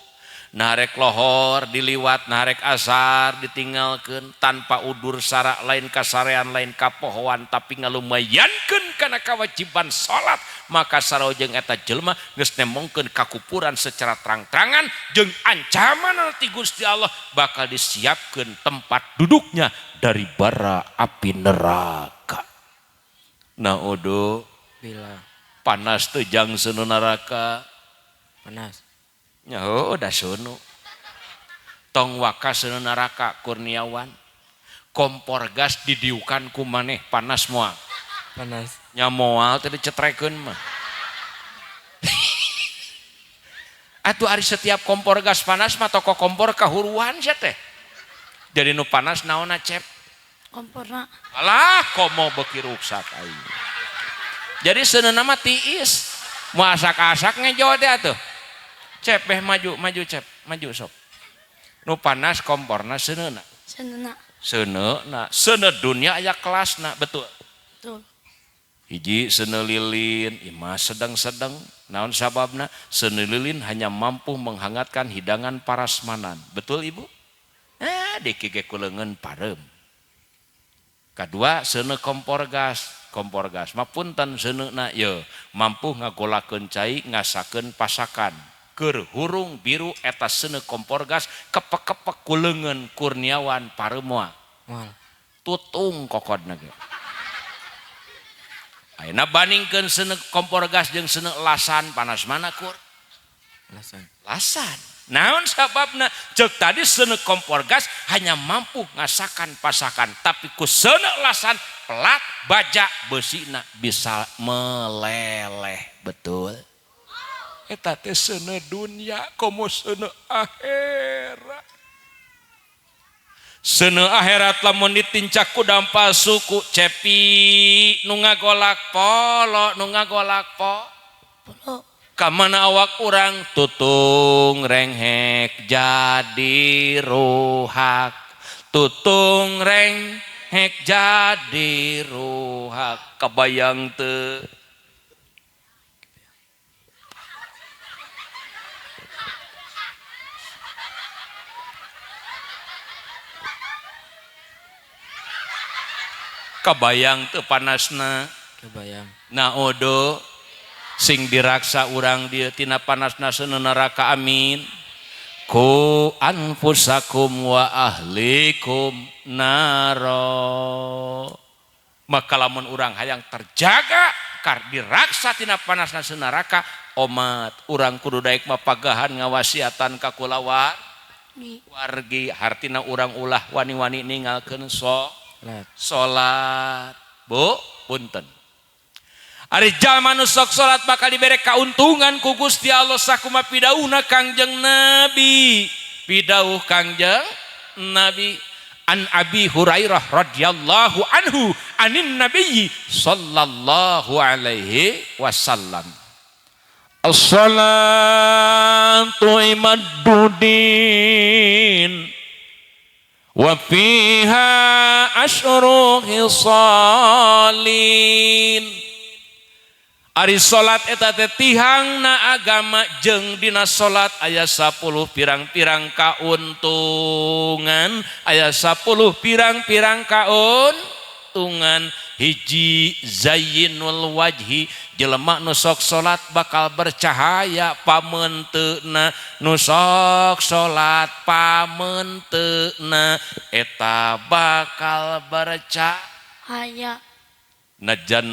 nah rek lohor diliwat, nah rek asar ditinggalkeun tanpa udur syarak lain kasarean lain kapohoan tapi ngalumayankeun kana kewajiban salat, maka sarojeng eta jelema geus nemongkeun kakupuran secara terang-terangan jeung ancaman ti Gusti Allah bakal disiapkeun tempat duduknya dari bara api neraka. Naudzu bila panas teu jang seuneu neraka. Panas. Nya heueuh da seuneu. Tong waka seuneu neraka Kurniawan. Kompor gas didiukan ku maneh panas moal. Panas. Nya moal teh dicetrekeun mah. Atuh ari setiap kompor gas panas mah toko kompor kahuruan sia teh. Jadi nu panas naonna Cep? Komporna. Alah komo beuki ruksak aing. Jadi seuneu mah tiis. Mau asak-asak ngejo teh atuh. Cep beh maju, maju Cep, maju sok. Nu panas komporna seuneuna. Seuneuna. Seuneuna, seuneu dunia aya kelasna, betul. Betul. Hiji seuneu lilin, imah sedang-sedang. Naon sababna? Seuneu lilin hanya mampu menghangatkan hidangan parasmanan. Betul Ibu? Diki ge kuleungeun pareum. Kadua seuneu kompor gas, kompor gas mah punten seuneuna ye mampu ngagolakeun cai ngasakeun pasakan. Keur hurung biru eta seuneu kompor gas kepek-kepek kuleungeun Kurniawan pareum moal. Moal. Tutung kokodna ge. Ayeuna bandingkeun seuneu kompor gas jeung seuneu lasan panas mana Kur? Lasan. Lasan. Naon sababna? Ceuk tadi seuneu kompor gas hanya mampu ngasakan pasakan, tapi ku seuneu lasan pelat baja besina bisa meleleh, betul? Eta teh seuneu dunia komo seuneu akhirat. Seuneu akhirat lamun ditincak ku dampal suku Cepi nu ngagolak polo, nu ngagolak po. Polo. Kamana awak urang tutung renghek jadi ruhak, tutung renghek jadi ruhak, kebayang teu? Kebayang teu panasna? Kebayang. Naodo sing diraksa urang dieu tina panasna seuneu neraka, amin. Ku anfusakum wa ahlikum naro. Maka lamun urang hayang terjaga kar diraksa tina panasna seuneu neraka, omat urang kudu daek mapagahan ngawasiatan ka kulawargi. Wargi hartina urang ulah wani-wani ninggalkeun salat. Bu, punten. Ari jalma nu sok salat bakal dibere kauntungan ku Gusti Allah sakumaha pidauhna Kangjeng Nabi. Pidauh Kangjeng Nabi an Abi Hurairah radhiyallahu anhu anin nabiyyi sallallahu alaihi wasallam. As-salatu imaddudin wa fiha asyru hisalin. Ari salat eta teh tihangna agama jeung dina salat aya 10 pirang-pirang kauntungan, aya 10 pirang-pirang kauntungan. Hiji zayyinul wajhi, jelema nu sok salat bakal bercahaya pamenteuna, nu sok salat pamenteuna eta bakal bercahaya. Najan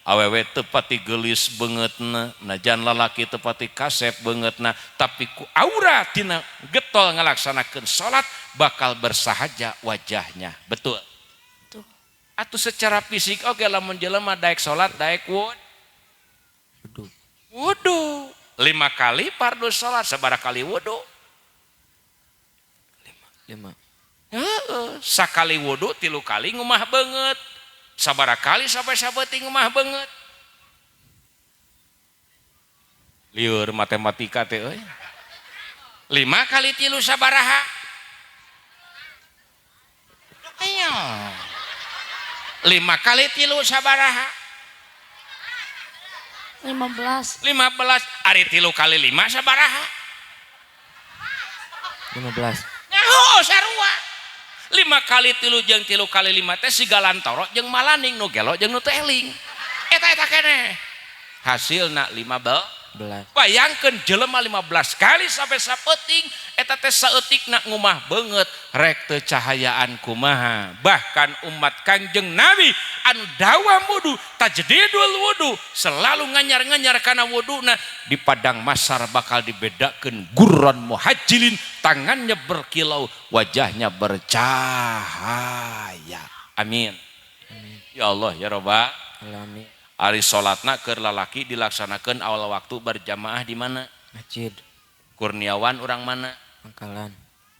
awewe teu pati geulis beungeutna, najan lalaki teu pati kasep beungeutna, tapi ku aura tina getol ngalaksanakeun salat bakal bersahaja wajahnya, betul? Betul. Atuh secara fisik oge lamun jelema daek salat daek wudu. Wudu 5 kali fardu salat, sabaraha kali wudu? 5. Heeh, sakali wudu 3 kali ngumah beungeut. Sabaraha kali sampai sabeuting ngumah beungeut? Lieur matematika teh euy. 5 kali 3 sabaraha? Ayo. 5 kali 3 sabaraha? 15. 15. Ari 3 kali 5 sabaraha? 15. Nyaho sarua. 5 kali 3 jeung 3 kali 5 teh siga lantoro jeung malaning nu gelo jeung nu teu eling. Eta keneh. Hasilna 15. Bayangkeun jelema 15 kali sampai sapeuting eta teh saeutikna ngumah beungeut rek teu cahayaan kumaha. Bahkan umat Kangjeng Nabi anu dawam wudu, tajdidul wudu, selalu nganyar-nganyar kana wuduna, di padang masar bakal dibedakeun gurron muhajilin, tangannya berkilau, wajahnya bercahaya. Amin. Amin. Ya Allah ya Robbal alamin. Ari salatna keur lalaki dilaksanakeun awal waktu berjamaah di mana? Masjid. Kurniawan urang mana? Pangkalan.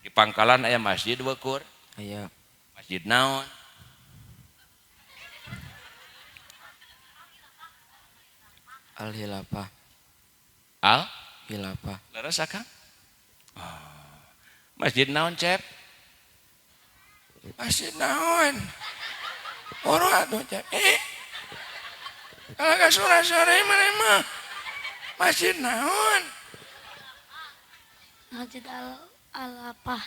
Di Pangkalan aya masjid wekur? Aya. Masjid naon? Al Hilafah. Al Hilafah. Leres akang? Oh. Masjid naon, Cep? Masjid naon? Oro atuh, Cep. Kalau ke sore-sore mana mah masjid naon? Masjid Al-Alapah.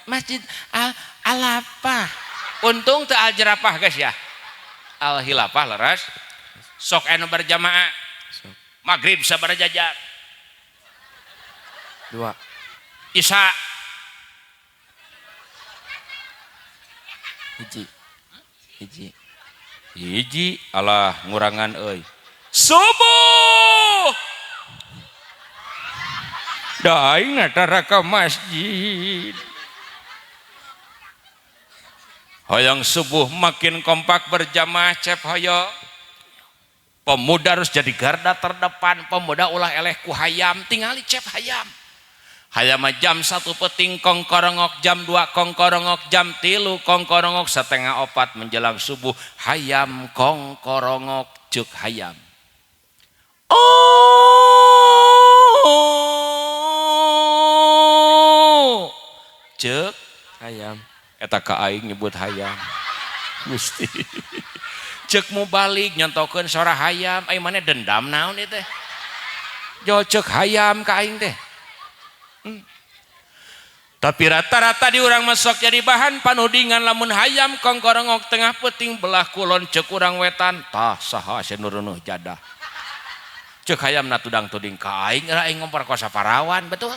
Masjid Al-Alapah. Untung teu Al-Jerapah guys ya. Al-Hilafah leres. Sok anu berjamaah. Sok. Maghrib sabaraha jajar? 2. Isya. 1. 1. Hiji alah ngurangan euy. Subuh. Da aing tara ka masjid. Hoyong subuh makin kompak berjamaah Cep hoyong. Pemuda harus jadi garda terdepan, pemuda ulah eleh ku hayam, tingali Cep hayam. Hayam jam 1 peting kongkorongok, jam 2 kongkorongok, jam 3 kongkorongok, 3:30 menjelang subuh hayam kongkorongok cek hayam. Oh, cek hayam. Eta ka aing nyebut hayam. Gusti. Cek mubalik nyontokeun sora hayam, ai maneh dendam naon ieu teh? Jo cek hayam ka aing teh. Tapi rata-rata di urang masuk jadi bahan panudingan lamun hayam kongkorongok tengah peting belah kulon cek urang wetan tah saha senurunuh jadah. Cek hayam na tudang tuding ka aing era aing ngomperkosa parawan betul.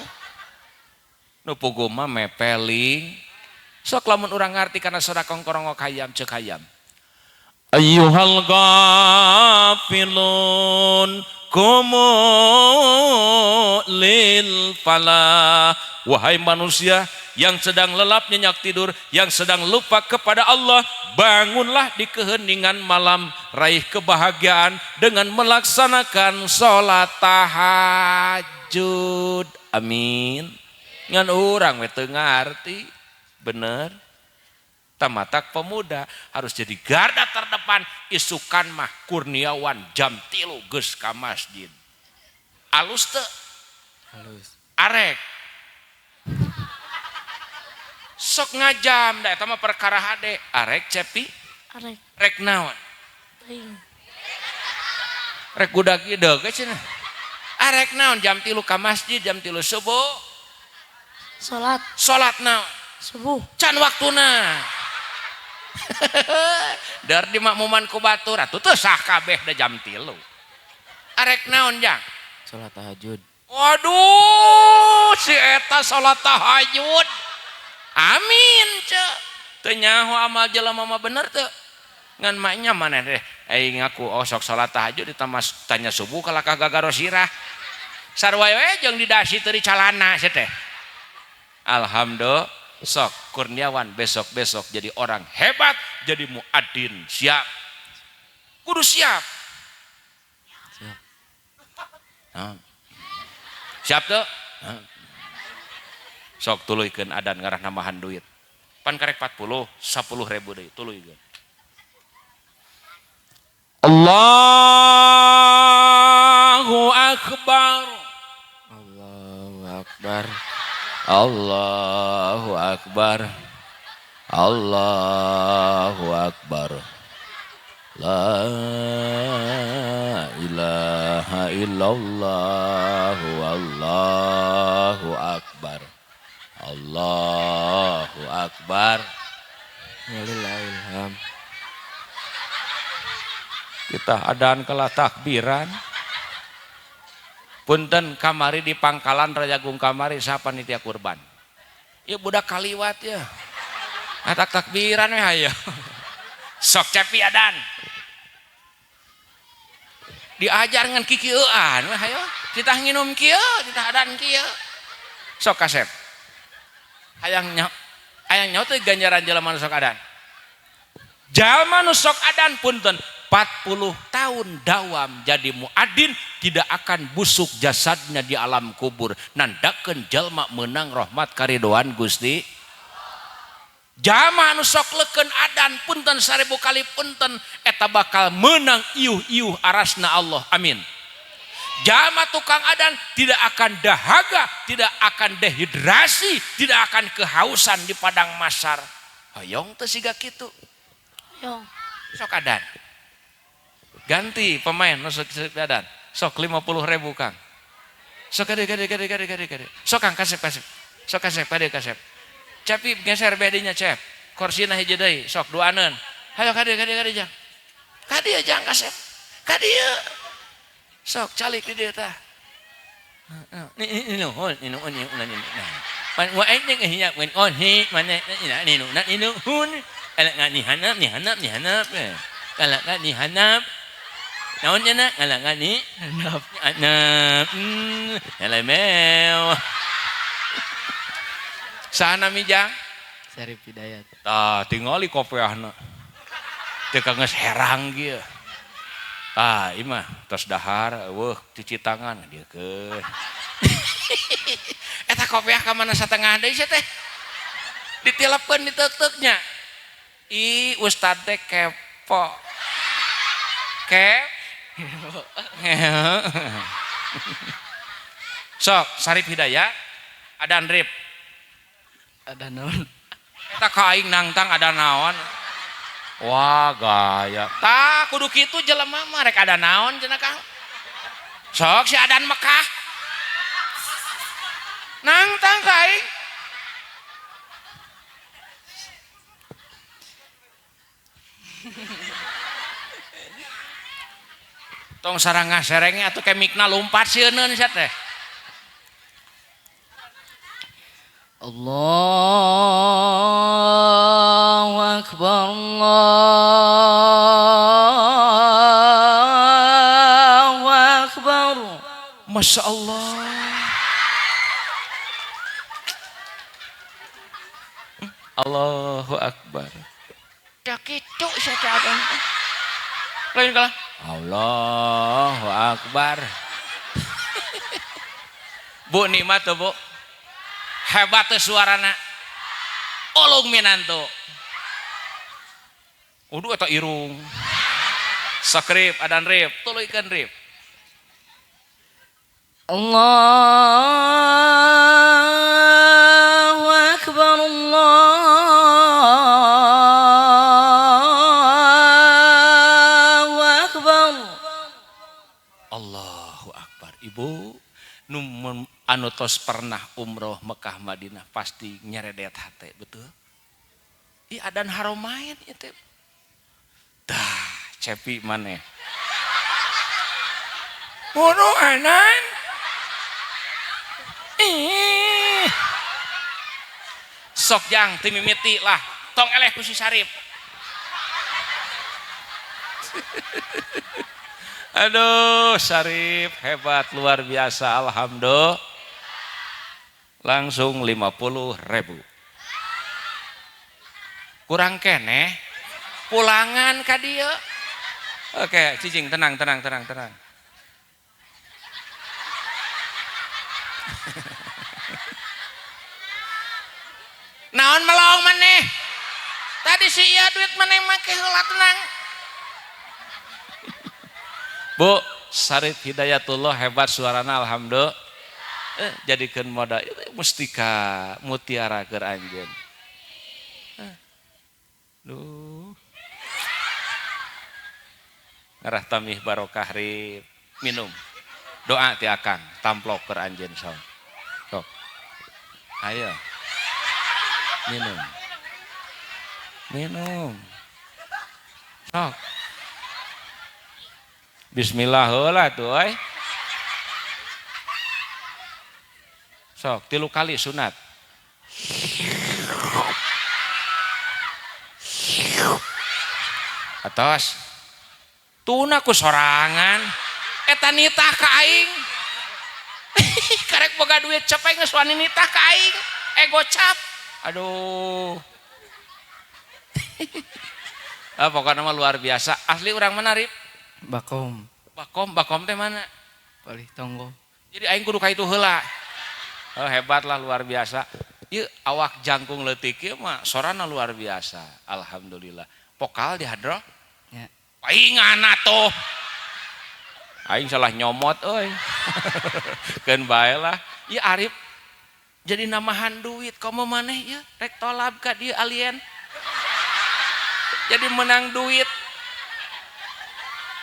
Nu puguh mah mepeling. Sok lamun urang ngarti kana sora kongkorongok hayam cek hayam. Ayyuhal ghafilun kumu lil falah. Wahai manusia yang sedang lelap nyenyak tidur, yang sedang lupa kepada Allah, bangunlah di keheningan malam, raih kebahagiaan dengan melaksanakan sholat tahajud. Amin. Ngan urang we teu ngarti, bener. Tamatak pemuda harus jadi garda terdepan. Isukan mah Kurniawan jam 3 geus ka masjid. Alus teu? Alus. Arek. Sok ngajam da eta mah perkara hade. Arek Cepi? Arek. Rek naon? Teuing. Rek gudag ideug ge cenah. Arek naon jam 3 ka masjid, jam 3 subuh. Salat. Salat naon? Subuh. Can waktuna. Dar di makmuman ku batur atuh teu sah kabeh da jam 3. Arek naon jang? Salat tahajud. Waduh, si eta salat tahajud. Amin ceu. Teu nyaho amal jelema mah bener teu. Ngan maknya maneh teh aing ngaku oh sok salat tahajud ditambah tanya subuh kalakah gagaro sirah. Sarua we jeung di dasi teu di calana sia teh. Alhamdulillah. Sok Kurniawan besok-besok jadi orang hebat, jadi muadin, siap. Kudu siap. Siap. Nah. Siap tuh? Nah. Sok tuluykeun adan ngarah nambahan duit. Pan karek 40, 10.000 deui tuluykeun. Allahu Akbar. Allahu Akbar. Allahu Akbar. Allahu Akbar. La ilaha illallah. Allahu Akbar. Allahu Akbar. Walillahilham. Kita adaan kalah takbiran. Punten kamari di pangkalan Rajagung kamari saha panitia kurban. Ya budak kaliwat ya. Atak takbiran we hayo. Sok cepi adan. Diajar ngan kikieuan we hayo. Titah nginum kieu, titah adan kieu. Sok kasep. Hayang nyaho, hayang nyaho teh ganjaran jelema nu sok adan. Jalma nu sok adan punten 40 tahun dawam jadi muadin tidak akan busuk jasadnya di alam kubur. Nandakeun jalma meunang rahmat karidoan Gusti. Jalma anu sok leukeun adan punten 1000 kali punten eta bakal meunang iuh-iuh arasna Allah. Amin. Jalma tukang adan tidak akan dahaga, tidak akan dehidrasi, tidak akan kehausan di padang masar. Hoyong teu siga kitu. Hoyong. Sok adan. Ganti pemain nu sok adan. Sok 50.000 Kang. Sok kade kade kade kade kade kade. Sok Kang kasep kasep. Sok kasep kade kasep. Cepi geser bedinya cep. Korsina hiji deui, sok duaneun. Hayo kade kade kade jang. Kadieu jang kasep. Kadieu. Sok calik di dieu tah. Ni nuhun, ni nuhun, ni nuhun. Wa aing nya wen on hi mana ni nuhun, ni nuhun. Ala ngani hanap, ni hanap, ni hanap. Ala ngani hanap. Naon nya na? Ala ngani hanap. Hanap. Ala meo. Saha nami jang? Syarif Hidayat. Tah tingali kopeahna. Teu geus herang kieu. Ah, ieu mah tos dahar eueuh cuci tangan dieukeun. Eta kopeah ka mana satengah deui sia teh? Ditilepkeun diteuk-teuknya. Ih, ustad teh kepo. Kep. Sok, Syarif Hidayat, adan rip. Ada naon? Eta ka aing nangtang ada naon. Wah, gaya. Tah kudu kitu jelema mah rek ada naon cenah Kang. Sok si adan Mekah. Nangtang ka aing. Tong sarangah serenge atuh kemikna lumpat sieun sia teh. Allahu Akbar, Allahu Akbar. Masya Allah. Allahu Akbar. Ya kitu sia teh adan. Lain kalah. Allahu Akbar. Bu nikmat tuh Bu. Hebat tuh suarana. Ulung minantu. Uduh eta irung. Sakrip adan rip, tuluykeun rip. Allahu Akbar, Allahu Akbar. Allahu Akbar. Ibu nu anu tos pernah umroh Mekah Madinah pasti nyeredet hate, betul? Ih adan haromain itu. Dah, cepi maneh. Bunuh anan. Ih. Sok jang ti mimiti lah, tong eleh ku si Sarip. Aduh, Sarip hebat luar biasa, alhamdulillah. Langsung 50.000. Kurang keneh pulangan ka dieu. Oke, cicing tenang tenang tenang tenang. Naon melong maneh? Tadi si ieu duit maneh make heula tenang. Bu, Sarip Hidayatullah hebat suarana alhamdulillah. Jadikeun modal mustika mutiara keur anjeun. Duh. Ngarah tamih barokah rip. Minum. Doa ti akang tamplok keur anjeun sok. Sok. Ayo. Minum. Minum. Sok. Bismillah heula tuh euy. Sok 3 kali sunat. Atos. Tuna ku sorangan. Eta nitah ka aing. Karek boga duit cepet geus wani nitah ka aing. Gocap. Aduh. Ah, pokoknya mah luar biasa. Asli urang mana, Rip? Bakom. Bakom, Bakom teh mana? Palih Tonggo. Jadi aing kudu ka itu heula. Oh, hebat lah luar biasa. Ieu awak jangkung leutik ieu mah sorana luar biasa. Alhamdulillah. Pokal di hadroh? Ya. Paingan atuh. Aing salah nyomot euy. Keun bae lah. Ieu Arif jadi namahan duit komo maneh ieu rek tolab ka dieu alien. Jadi menang duit.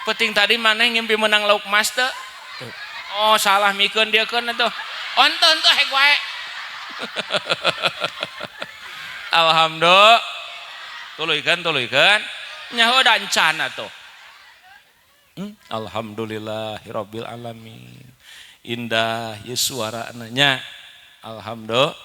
Penting tadi maneh ngimpi menang lauk mas teu? Oh salah mikeun dia keun atuh. Onten tuh hek wae. Alhamdulillah. Tuluykeun tuluykeun. Nyaho dancan atuh. Alhamdulillahirabbil alamin. Indah ieu suarana nya. Alhamdulillah.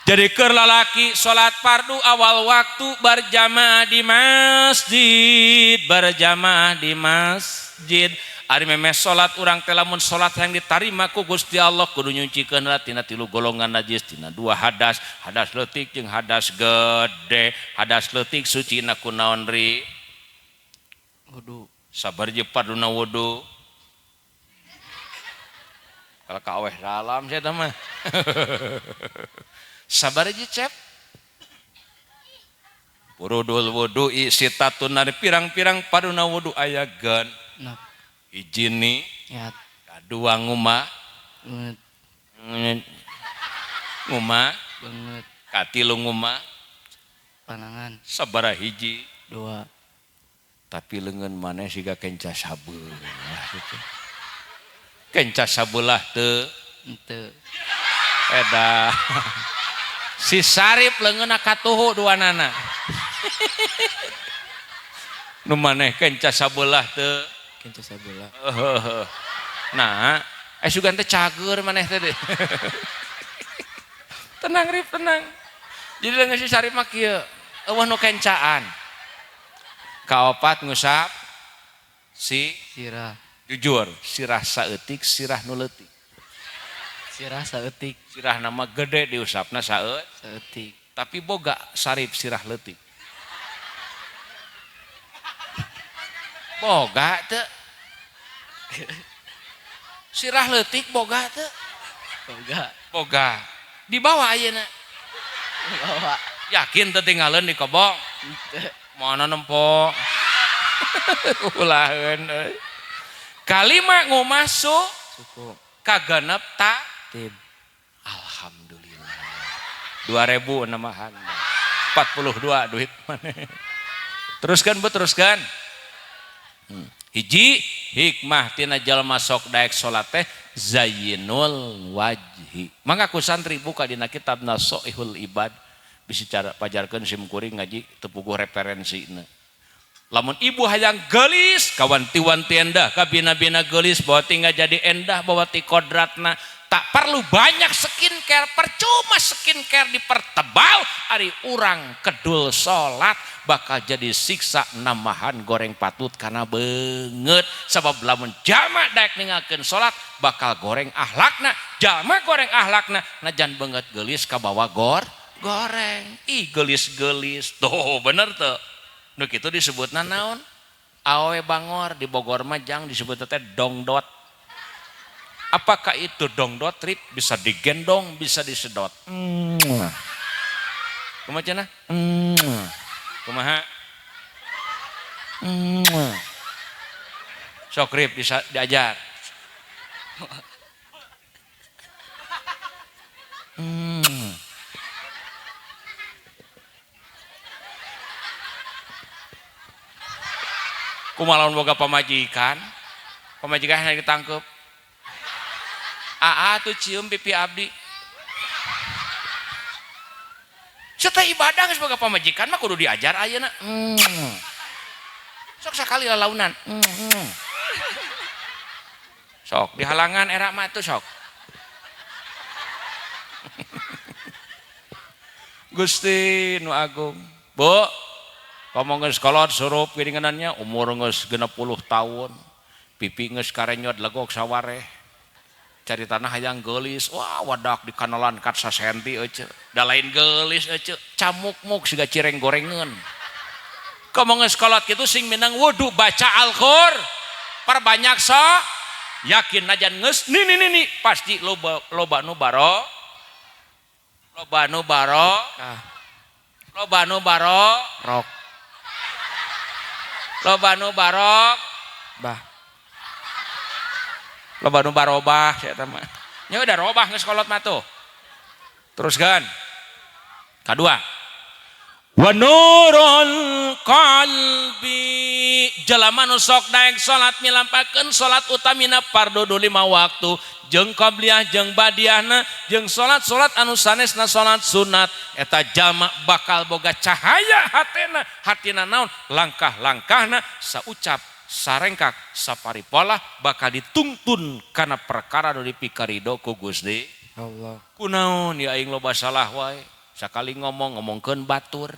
Jadi keur lalaki salat fardu awal waktu berjamaah di masjid, berjamaah di masjid. Ari memeh salat urang teh lamun salat yang ditarima ku Gusti Allah kudu nyucikeun heula tina 3 golongan najis, tina 2 hadas, hadas leutik jeung hadas gede. Hadas leutik sucina ku naon ri? Wudu. Sabar je parduna wudu. Kalau ka aweh salam saya mah. Sabar aja cep. Purudul wudu'i sitatun ari pirang-pirang paduna wudu aya gen. Nah. Ijini. Ya. Kadua nguma. Banget. Nguma. Banget. Katilu nguma. Panangan. Sabaraha hiji. 2. Tapi leungeun maneh siga kenca sabelah gitu. Kenca sabelah teu. Henteu. Edah. Si Sarip leungeunna katuhu duanana. Nu maneh kenca sabelah teu. Kenca sabelah. Nah, sugan teh cager maneh teh deh. Tenang Rip, tenang. Jadi leungeun si Sarip mah kieu, eueuh nu kencaan. Kaopat ngusap si sirah. Jujur, sirah saeutik, sirah nu leutik. Sirah saeutik. Sirah nama gede diusapna saeutik. Tapi boga Sarip sirah leutik. Boga teu. Sirah leutik boga teu. Boga. Boga. Dibawa ayeuna. Dibawa. Yakin teu tinggalin di kobong? Henteu. Mana nempo. Ulaheun euy. Kalima ngumasu suku kagenep ta tib. Alhamdulillah. 2000 namahan. 42 duit maneh. Teruskan Bu, teruskan. Hiji hikmah tina jalma sok daek salat teh zayyinul wajhi. Mangga ku santri buka dina kitab Nasoihul Ibad. Bisi cara pajarkeun sim kuring ngaji teu puguh referensina. Lamun ibu hayang geulis kawanti-wanti endah kabina-bina geulis bawa tinggal jadi endah bawa ti kodratna. Tak perlu banyak skincare, percuma skincare dipertebal ari urang kedul salat bakal jadi siksa namahan goreng patut karena beungeut. Sabab lamun jalma daek ninggalkeun salat bakal goreng ahlakna, jalma goreng ahlakna najan beungeut geulis kabawa goreng. Ih geulis-geulis tuh bener tuh. Nu kitu disebutna naon? Awe bangor di Bogor mah jang disebutna teh dongdot. Apakah itu dongdot trip bisa digendong, bisa disedot? Kumaha cenah? Kumaha? Sok Rip diajar. Kumaha lamun boga pamajikan? Pamajikan hayang ditangkep. Aa tuh cium pipi abdi. Setelah ibadah geus boga pamajikan mah kudu diajar ayeuna. Sok sakali lalaunan. Sok dihalangan era mah tuh sok. Gusti nu agung. Bu, komo geus kolot surup geuningannya umur geus 60 tahun. Pipi geus karenyot legok sawareh. Cari tanah hayang geulis, wah wadak di kanolan kat sasenti euceu. Da lain geulis euceu, camuk-muk siga cireng gorengeun. Komo geus kolot kitu sing minang wudu baca Al-Qur'an. Perbanyak sok, yakin najan geus nini nini pasti loba loba nu baro. Loba nu baro. Loba nu baro. Rok. Loba nu barok. Bah. Loba nu barobah sia eta mah. Nya udah robah geus kolot mah tuh. Teruskan. Kadua. Wa nurul qalbi jalama nu sok daek salat milampakeun salat utamina fardu 5 waktu jeung qabliyah jeung badiahna jeung salat-salat anu sanesna salat sunat eta jalma bakal boga cahaya hatena hatina naon langkah-langkahna saucap sarengkak saparipolah bakal dituntun kana perkara nu dipikarido ku Gusti Allah. Kunaon ya aing loba salah wae sakali ngomong ngomongkeun batur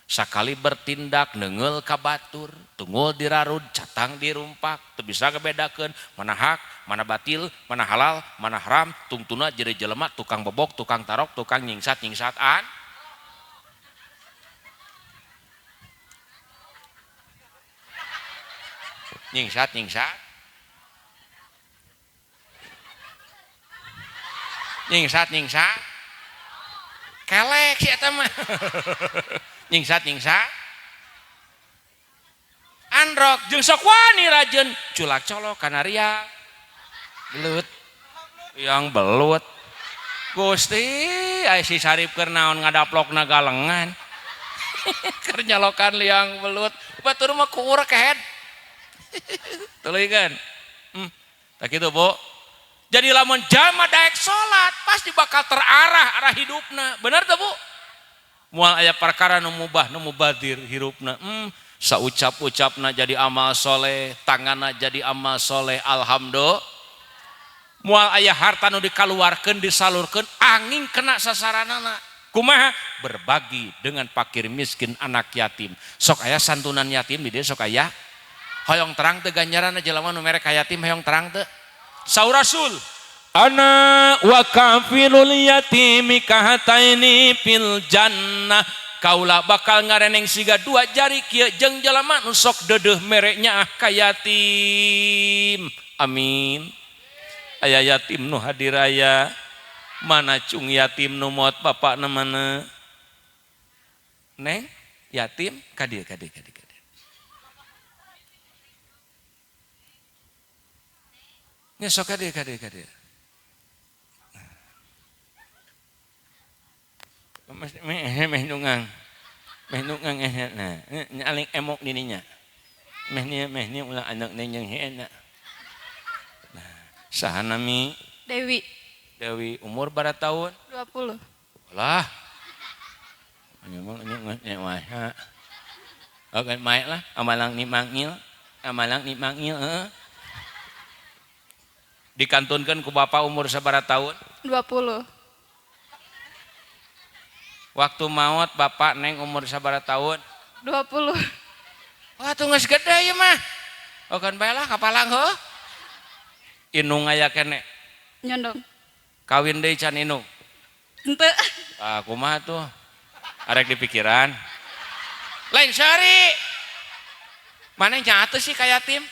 sakali bertindak neunggeul ka batur tunggul dirarud catang dirumpak teu bisa ngebedakeun mana hak mana batil mana halal mana haram tungtuna jadi jelema tukang bobok tukang tarok tukang nyingsat nyingsatan nyingsat nyingsat nyingsat nyingsat kelek si eta mah nyingsat nyingsat androk jeung sok wani rajeun culak colok kana ria belut yang belut Gusti ai si Sarip keur naon ngadaplokna galengan keur nyalokan liang belut batur mah kuur kehed tuluy kan tak kitu Bu. Jadi lamun jalma daek salat pasti bakal terarah arah hidupna bener teu Bu? Moal aya perkara nu mubah nu mubadir hirupna. Saucap-ucapna jadi amal soleh, tanganna jadi amal soleh, alhamdulillah. Moal aya harta nu dikaluarkeun disalurkeun angin kena sasaranana. Kumaha? Berbagi dengan fakir miskin anak yatim. Sok aya santunan yatim di dieu sok aya. Hoyong terang teu ganjaranna jelema nu mere ka yatim hoyong terang teu? Saur Rasul ana wa kafilul yatimi kahataini fil jannah kaula bakal ngareneng siga dua jari kieu jeung jelema nu sok deudeuh mere nyaah ka yatim. Amin. Aya yatim nu hadir aya mana cung yatim nu maot bapakna mana neng yatim ka dieu ka dieu ka dieu. Nya sok ka dieu ka dieu ka dieu. Meh nungang. Meh nungang nah. Nya aling emok dininya. Meh ni ulah anak neng jeung hena. Nah, saha nami? Dewi. Dewi umur berapa tahun? 20. Lah. Nya mah nya wae. Oke, mae lah amalang ni mangil. Amalang ni mangil heeh. Dikantunkan ku bapak umur sabaraha tahun? 20. Waktu maot bapak neng umur sabaraha tahun? 20. Wah tuh geus gede ieu mah. Oh kan bae lah kapalang heuh. Inung aya kene. Nyondong. Kawin deui can inung. Henteu. Ah kumaha tuh? Arek dipikiran. Lain sari. Mana nyatu sih ka yatim?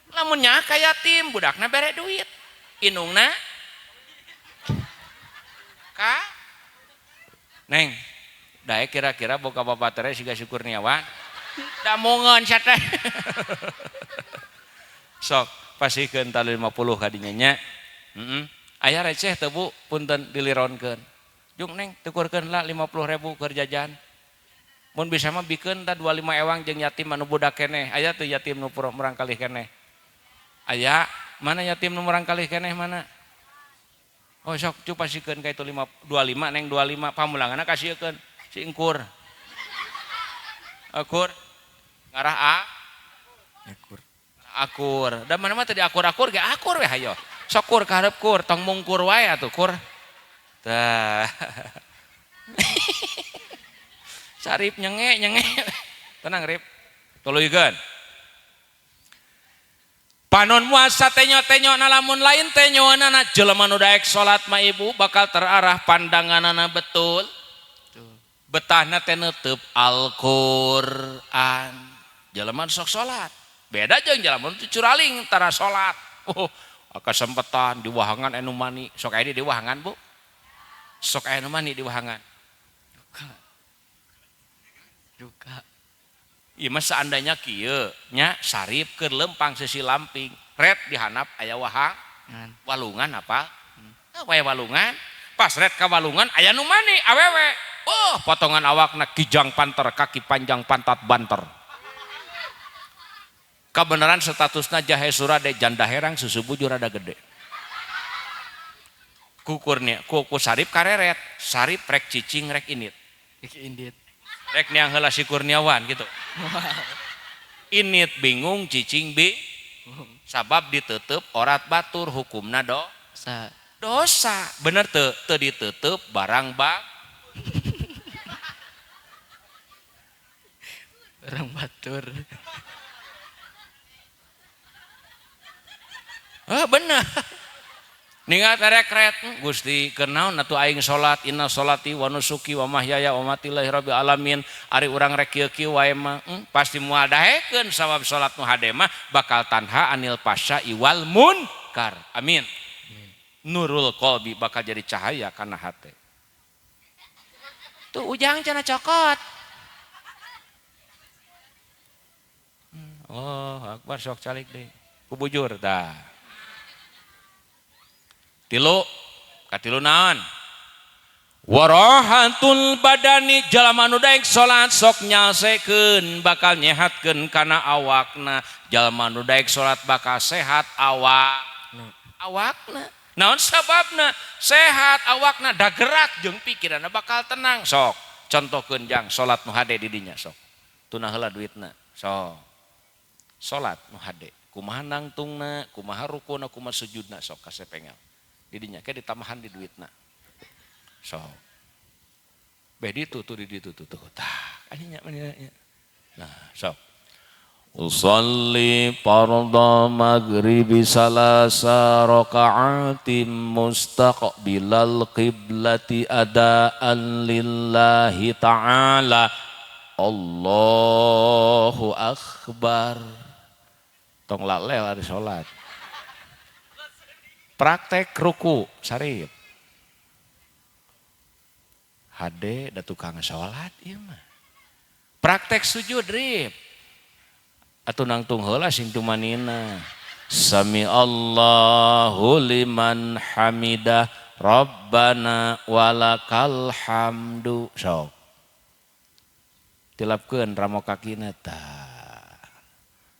Lamun nya ka yatim budakna bere duit. Inungna ka neng daek kira-kira boga bapak tere siga si Kurniawan. Da mongeun sia teh. Sok pasihkeun tah 50 ka dinya nya. Heeh. Aya receh teu Bu, punten dilironkeun. Jung neng tukurkeun lah 50.000 keur jajan. Mun bisa mah bikeun tah 25 ewang jeung yatim anu budak keneh. Aya teu yatim nu murangkalih keneh? Aya, mana yatim nu murangkalih keneh mana? Oh sok cu pasihkeun ka itu 5 25 neng 25 pamulanganna kasiekeun si engkur. Akur ngarah a Akur. Akur. Da mana mah tadi akur-akur ge akur we hayo. Sok kur ka hareup kur, tong mungkur wae atuh kur. Tah. Sarip nyenge nyenge. Tenang Rip. Tuluykeun. Panon muasa tenyo-tenyo lamun lain tenyoanana jelema nu daek salat mah ibu bakal terarah pandanganana betul. Betul. Betahna teh neuteub Al-Qur'an. Jelema sok salat. Beda jeung jelema nu curaling tara salat. Oh, kasempetan di wahangan anu mani. Sok aya di wahangan, Bu? Sok aya nu mani di wahangan. Duka. Duka. Ieu mah seandainya kieu nya Sarip keur lempang sisi lamping, ret dihanap aya wahang, Ngan. walungan apa? Aya walungan. Pas ret ka walungan aya nu mani awewe. Oh, potongan awakna kijang panter, kaki panjang pantat banter. Kebenaran statusna jahe surade janda herang susu bujur rada gede. Kukurnya, kuku Sarip kareret, Sarip rek cicing rek init. Rek indit. Rek niang heula si Kurniawan gitu. Init bingung cicing bi sabab ditutup orat batur hukumna do Sa. Dosa. Bener teu? Teu ditutup barang bang Barang batur. Oh, bener. Ningal terek-rek Gusti kenaon atuh aing salat inna salati wa nusuki wa mahyaya wa mati lillahi rabbil alamin ari urang rek kieu-kieu wae mah pasti moal daekeun sabab salat nu hade mah bakal tanha anil pasya iwal munkar. Amin. Nurul qalbi bakal jadi cahaya kana hate. Tuh ujang cenah cokot. Oh, akbar sok calik deui. Kubujur tah. Tilu, katilu naon? Warahatul badani jalma nu daek salat sok nyalsekeun bakal nyehatkeun kana awakna. Jalma nu daek salat bakal sehat awak. Awakna. Naon sababna? Sehat awakna da gerak jeung pikiranna bakal tenang. Sok, contohkeun jang salat nu hade di dinya sok. Tunah heula duitna. Sok. Salat nu hade. Kumaha nangtungna, kumaha rukuna, kumaha sujudna sok kasepengel. Didinya ke ditambahan di duitna. So. Beh ditu tuh di ditu tuh tuh. Tah, anya nya. Nah, sok. Usalli fardha maghribi salasa raka'atin mustaqbilal qiblati adaan lillahi ta'ala. Allahu akbar. Tong lalel ari salat. Praktek ruku Sarip. Hade da tukang salat ieu mah. Praktek sujud Rip. Atuh nangtung heula sing tumanina. Sami Allahu liman hamidah Rabbana walakal hamdu. Sok. Tilapkeun ramo kakina tah.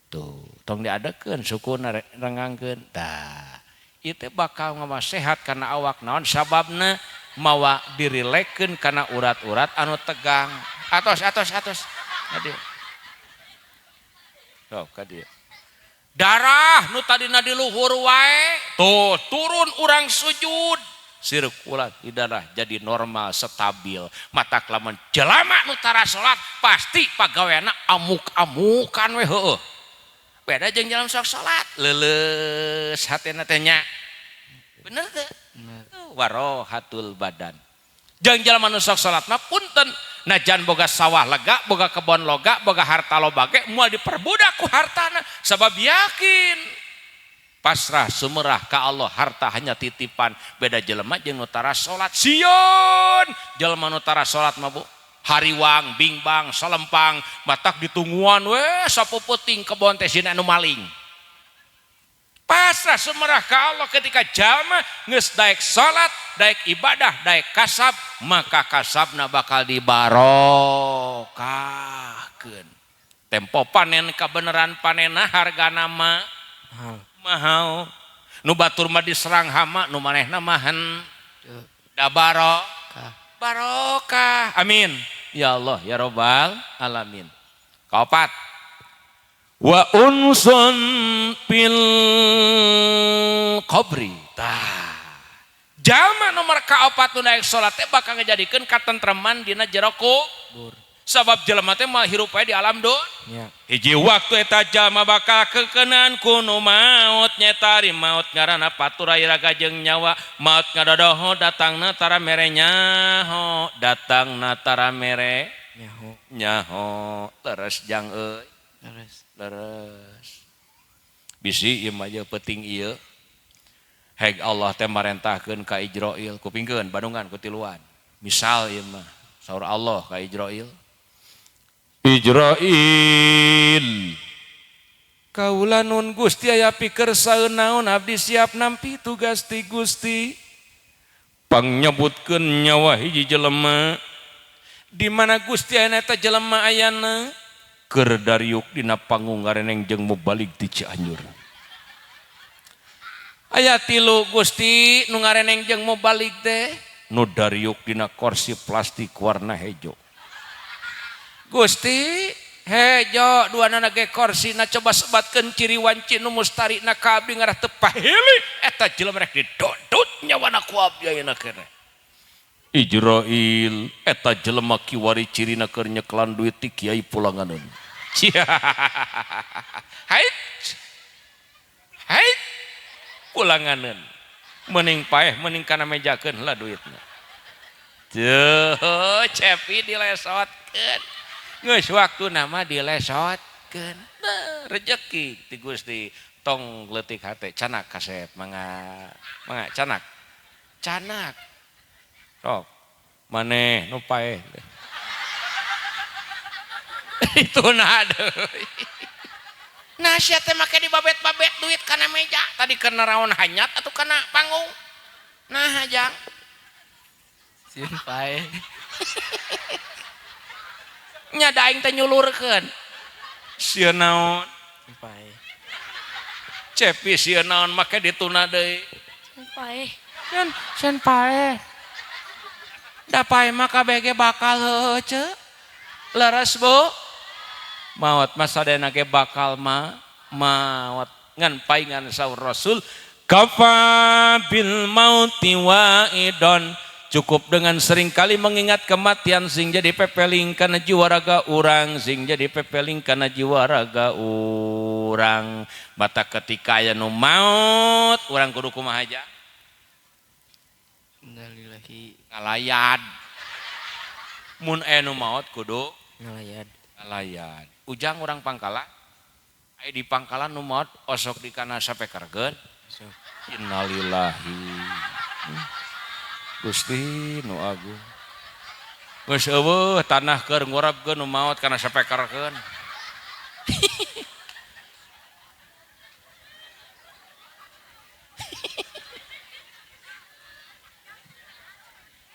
Tuh, tong diadekeun sukuna rengangkeun tah. Itu bakal ngama sehat karena awak naon sababna mawa dirilekeun kana urat-urat anu tegang. Atos atos atos. Ka dieu. Sok ka dieu. Darah nu tadina di luhur wae tuh turun urang sujud. Sirkulat di darah jadi normal stabil. Matak lamun jelema nu tara salat pasti pagaweana amuk-amukan we heueuh. Beda jeung jalan sok salat leuleus hatena teh nya. Bener teu? Bener. Warohatul badan. Jeung jalma nu sok salat mah punten najan boga sawah lega, boga kebon loga, boga harta loba ge moal diperbudak ku hartana sabab yakin pasrah sumerah ka Allah harta hanya titipan. Beda jelema jeung nu tara salat sieun. Jelema nu tara salat mah Bu hariwang, bingbang, salempang, matak ditungguan we sapuputing kebon teh sieun anu maling. Pasrah sumerah ka Allah ketika jalma geus daek salat, daek ibadah, daek kasab, maka kasabna bakal dibarokahkeun. Tempo panen kabeneran panenna hargana mah Mahal. Mahal. Nu batur mah diserang hama, nu manehna mah da Barokah. Barokah. Amin. Ya Allah ya Robbal alamin. Kaopat. Wa unsun fil qabri. Tah. Jalma nomor kaopat nu naik salat teh bakal ngajadikeun katentreman dina jero kubur. Sabab jelema teh mah hirup wae di alam dunia. Ya. Hiji waktu eta jalma bakal kekenaan ku nu maut nyeta ari maut ngaranna paturai raga jeung nyawa maut ngadodoho datangna tara mere nyaho datangna tara mere Nyaho. Nyaho leres jang euy. Leres. Leres. Bisi ieu mah ieu peuting ieu. Heg Allah teh marentahkeun ka Ijrail kupingkeun bandungan ku tiluan. Misal ieu mah saur Allah ka Ijrail. Ijrail kaula nun Gusti aya pikersaeun naon abdi siap nampi tugas ti Gusti. Pangnyebutkeun nyawa hiji jelema di mana Gusti aya eta jelema ayana keur dariuk dina panggung ngareneng jeung mubalik ti Cianjur. Aya tilu Gusti nu ngareneng jeung mubalik teh nu dariuk dina kursi plastik warna hejo. Gusti hejo duanana ge korsina coba sebatkeun ciri wanci nu mustarina ka abdi ngarah teu pahili eta jelema rek didodot nyawana ku abdi ayeuna keneh. Ijrail eta jelema kiwari cirina keur nyeklan duit ti kiai pulanganeun. Hait. Hait. Pulanganeun. Mending paeh mending kana mejakeun heula duitna. Tuh, cepi dilesotkeun. Geus waktuna mah dilesotkeun. Nah, rejeki ti Gusti tong leutik hate canak kasep mangga mangga canak. Canak. Sok maneh nu paeh. Itu nah deui. Nah sia teh make dibabet-babet duit kana meja tadi kana raon hanyat atuh kana panggung. Nah jang. Sieun paeh. Nya da aing teh nyulurkeun. Sieun naon? Paeh. Cepi sieun naon make dituna deui. Sieun paeh. Sieun paeh. Da paeh mah kabeh ge bakal heueuh ceu. Leres Bu. Maot mah sadayana ge bakal ma maot ngan paingan saur Rasul kafa bil mauti waidon. Cukup dengan seringkali mengingat kematian sing jadi pepeling kana jiwa raga urang, sing jadi pepeling kana jiwa raga urang. Mata ketika aya nu maut urang kudu kumaha aja? Innalillahi. Ngalayad. Mun aya nu maot kudu ngalayad. Ngalayad. Ujang urang pangkalan. Aya di pangkalan nu maot osok di kana sapekerkeun. Osok. Innalillahi. Gusti nu agung. Geus eueuh tanah keur ngurapkeun nu maot kana sapekerkeun.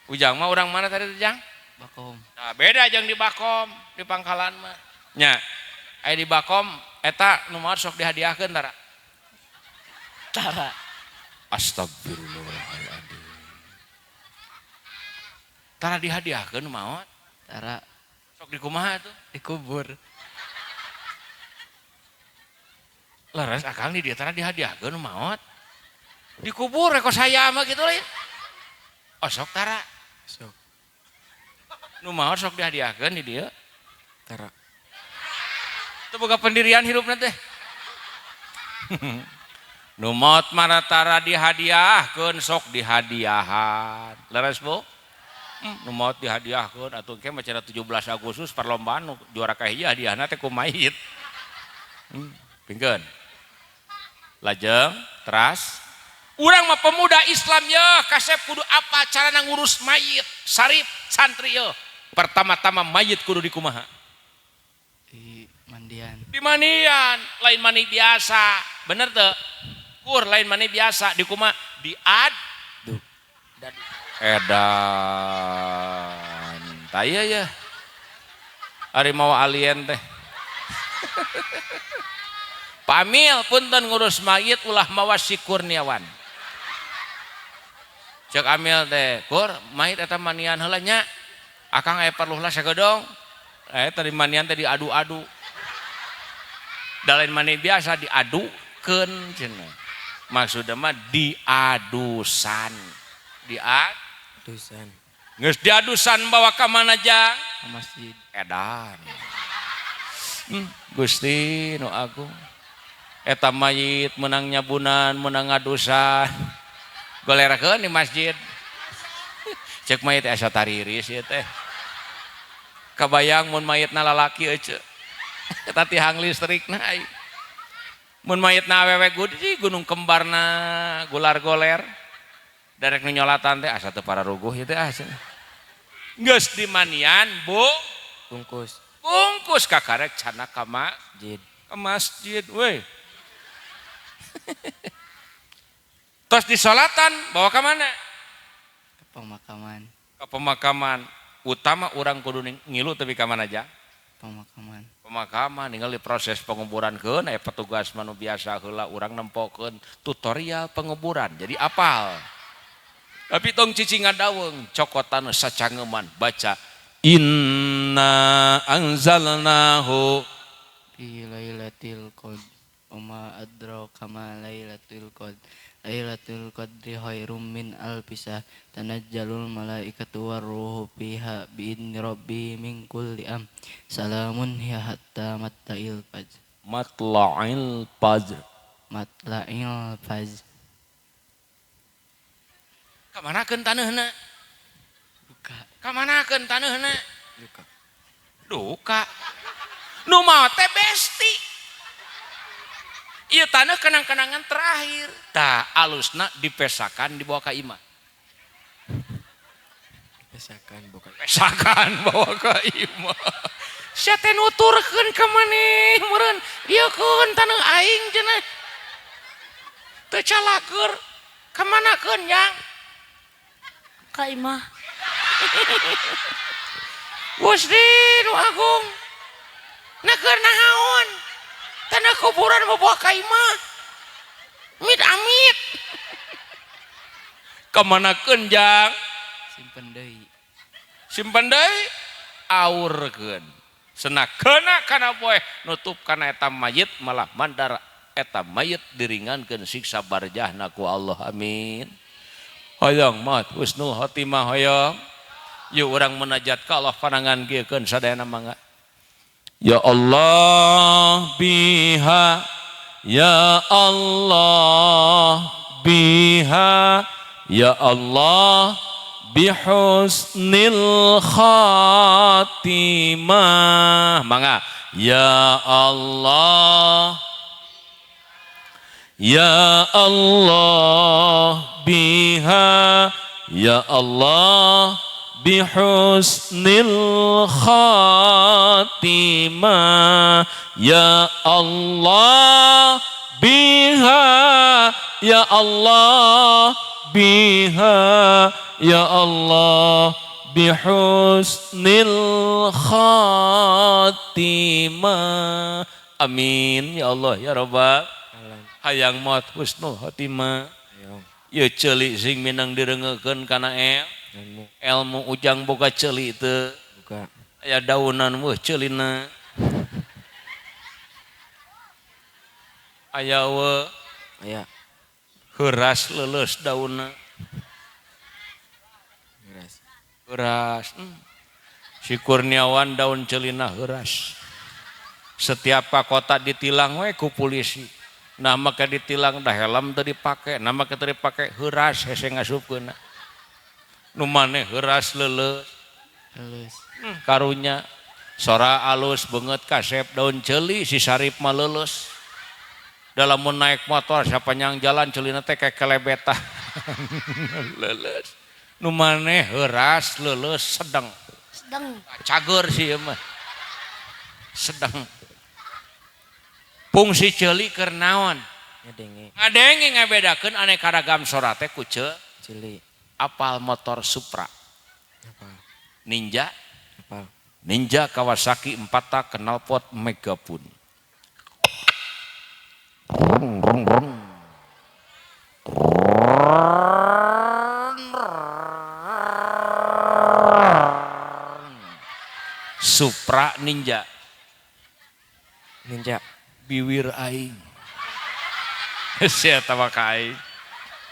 Ujang mah urang mana tadi Ujang? Bakom. Nah, beda jeung di Bakom, di pangkalan mah. Nya, aya di Bakom eta nu maot sok dihadiahkeun tara? Tara. Astagfirullahaladzim. Tara dihadiahkeun maot? Tara. Sok dikumaha tuh? Dikubur. Leres akang di dia tara dihadiahkeun maot. Dikubur kok saya mah gitu lain. Oh sok tara. Sok. Nu maot sok dihadiahkeun di dieu. Tara. Teu boga pendirian hirupna teh. Nu maot mah tara dihadiahkeun sok dihadiahan. Leres Bu? Nu maot dihadiahkeun atuh ke mah cenah 17 Agustus perlombaan nu juara kahiji hadiahna teh ku mayit. Pingkeun. Lajeng teras urang mah pemuda Islam yeuh kasep kudu apa carana ngurus mayit sarip santri yeuh. Pertama-tama mayit kudu dikumaha? Di mandian. Di mandian, lain mandi biasa. Bener teu? Kur lain mani biasa di kuma diaduk. Edan. Taya ya. Ari mawa alien teh. Pamil punten ngurus mayit ulah mawa si Kurniawan. Cek Amil teh, kur mayit eta manian heula nya. Akang aya perluhlah sagedong. Tadi manian teh diadu-adu. Da lain mani biasa diadukeun cenah. Maksudna mah diadusan. Diadusan. Geus diadusan bawa ka mana jang? Ka masjid. Edan. Gusti nu agung. Eta mayit menang nyabunan, menang ngadusan. Golerakeun di masjid. Cek mayit asa tariris ieu teh. Kabayang mun mayitna lalaki euceu. Eta tihang listrikna ai. Mun mayitna awewe gudi gunung kembarna gular-goler. Darek nu nyolatan teh asa teu pararuguh ieu teh ah cenah. Geus dimanian bu bungkus. Bungkus kakarek cana ka masjid. Ka masjid we. Tos disolatan bawa ke mana? Ke pemakaman. Ke pemakaman. Utama orang kudu ngilu tapi ka mana aja? Pemakaman. Pemakaman ningali proses penguburan keun aya petugas manu biasa heula urang nempokeun tutorial penguburan. Jadi apal. Tapi tong cicing ngadaweung cokotan sacangeman baca inna anzalnahu fi lailatul qadr wa ma adraka ma lailatul qadr lailatul qadri khairum min alfi syahr tanazzalul malaikatu warruhu fiha bi'izni rabbi min kulli am salamun hiya hatta matla'il fajr. Matla'il fajr. Matla'il fajr. Kamanakeun taneuhna? Duka. Kamanakeun taneuhna? Duka. Duka. Nu maot teh besti. Ieu taneuh kenang-kenangan terakhir. Tah alusna dipesakan dibawa ka imah. Pesakan bawa ka imah. Pesakan bawa ka imah. Sia teh nuturkeun ka maneh meureun dieukeun taneuh aing cenah. Teu calaker. Kamanakeun jang? Ka imah. Gusti nu agung. Na keur naon? Tanah kuburan bawa ka imah. Mit amit. Kamanakeun jang? Simpen deui. Simpen deui aurkeun. Cenah keuna kana poe nutup kana eta mayit malah mandar eta mayit diringankeun siksa barjahna ku Allah. Amin. Hoyong maut husnul khotimah hoyong. Yuk urang munajat ka Allah panangan kieukeun sadayana mangga. Ya Allah biha, ya Allah biha, ya Allah bihusnil khatimah. Mangga. Ya Allah, ya Allah biha, ya Allah bihusnil khatimah, ya Allah biha, ya Allah biha, ya Allah bihusnil khatimah. Amin ya Allah ya Rabbal. Hayang maut husnul khotimah. Ieu ceuli sing minang direungekeun kana ilmu. Ilmu ujang boga ceuli teu. Buka. Aya daunan weuh ceulina. Aya we. Aya. Heuras leuleus daunna. Heuras. Heuras. Si Kurniawan daun ceulina heuras. Setiap ka kota ditilang we ku polisi. Nah maka ditilang dah helm teu dipake, nah maka teu dipake heuras hese ngasupkeunna. Nu maneh heuras leuleus. Leuleus. Karunya sora alus beungeut kasep daun ceuli si Sarip mah leuleus. Dalam mun naik motor sapanjang jalan ceulina teh kekelebetah. Leuleus. Nu maneh heuras leuleus sedeng. Sedeng. Cager sih ieu mah. Sedeng. Fungsi ceuli keur naon? Ngadenge. Ngadenge ngabedakeun aneka ragam sora teh ku ceuli. Apal motor Supra? Apal. Ninja? Apal. Ninja Kawasaki 4 tak knalpot Megapun. Supra Ninja. Ninja. Biwir aing. Sia tawa ka aing.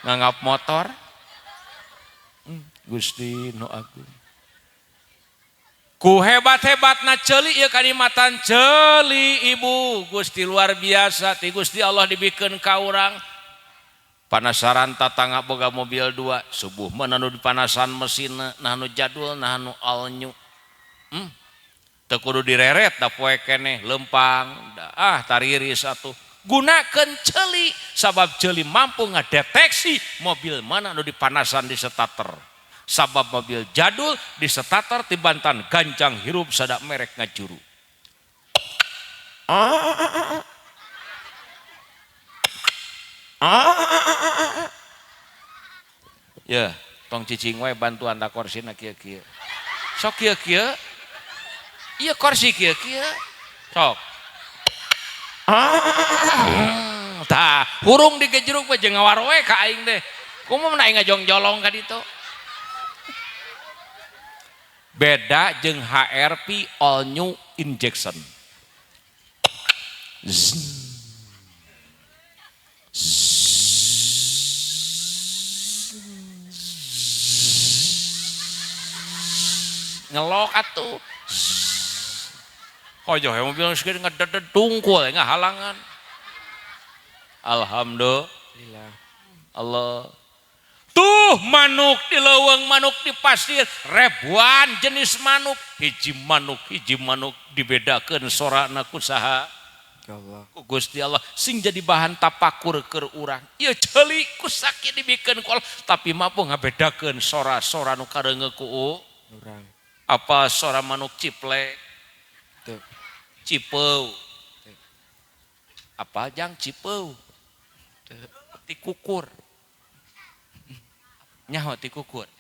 Nganggap motor. Gusti nu agung. Ku hebat-hebatna ceuli ieu kanikmatan ceuli ibu Gusti luar biasa ti Gusti Allah dibikeun ka urang. Panasaran tatangga boga mobil 2 subuh mah nu dipanasan mesinna nah nu jadul nah nu all new. Teu kudu direret da poe keneh lempang ah tariris atuh. Gunakeun ceuli sabab ceuli mampu ngadeteksi mobil mana nu dipanasan di starter. Sabab mobil jadul di starter tibantan gancang hirup sadak merek ngajuru. Ya, tong cicing wae bantuan da korsina kieu-kieu. Sok kieu-kieu. Ieu korsi kieu-kieu. Sok. Tah, hurung digejruk mah jeung ngawaroe ka aing teh. Kumaha mun aing ngajongjolong ka ditu. Beda jeung HRP all new injection. Ngelok atuh. Kojo mobil geus ngededed tungkul ngahalangan. Alhamdulillah. Allah. Tuh manuk di leuweung, manuk di pasir, ribuan jenis manuk, hiji manuk dibedakeun sorana ku saha? Allah. Ku Gusti Allah sing jadi bahan tapakur keur urang. Ieu ceuli ku sakit dibikeun ku Allah, tapi mampu ngabedakeun sora-sora nu kareungeu ku urang. Apa sora manuk ciplek? Teu. Cipeu. Apa jang cipeu? Teu. Tikukur. Nyaho tikukur.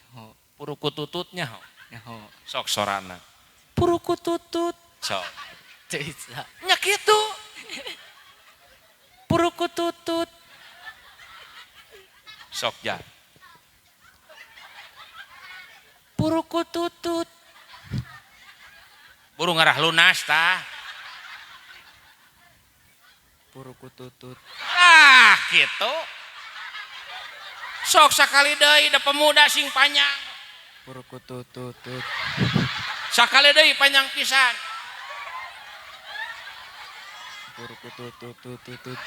Purukututut nyaho. Nyaho. Sok sorana. Purukututut. Sok. Teu bisa. Nya kitu. Purukututut. Sok ja. Purukututut. Buru ngarah lunas tah. Purukututut. Ah, kitu. Sok sakali deui da pemuda sing panjang. Purukutututut. Sakali deui panjang pisan. Purukututututut.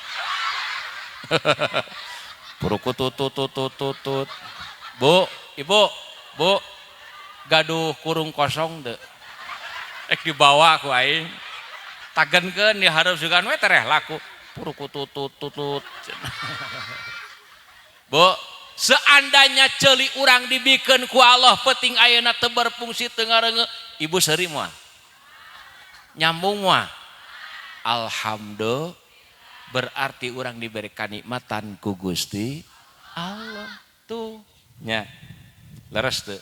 Purukutututututut. Bu, ibu, bu. Gaduh kurung kosong teu. Ek dibawa ku aing. Tagenkeun di hareup sugan we tereh laku. Purukututututut. Bu, seandainya ceuli urang dibikeun ku Allah penting ayeuna teu berfungsi teu ngareungeuk, ibu seuri moal. Nyambung moal. Alhamdulillah berarti urang diberi kanikmatan ku Gusti Allah tuh nya. Leres teu?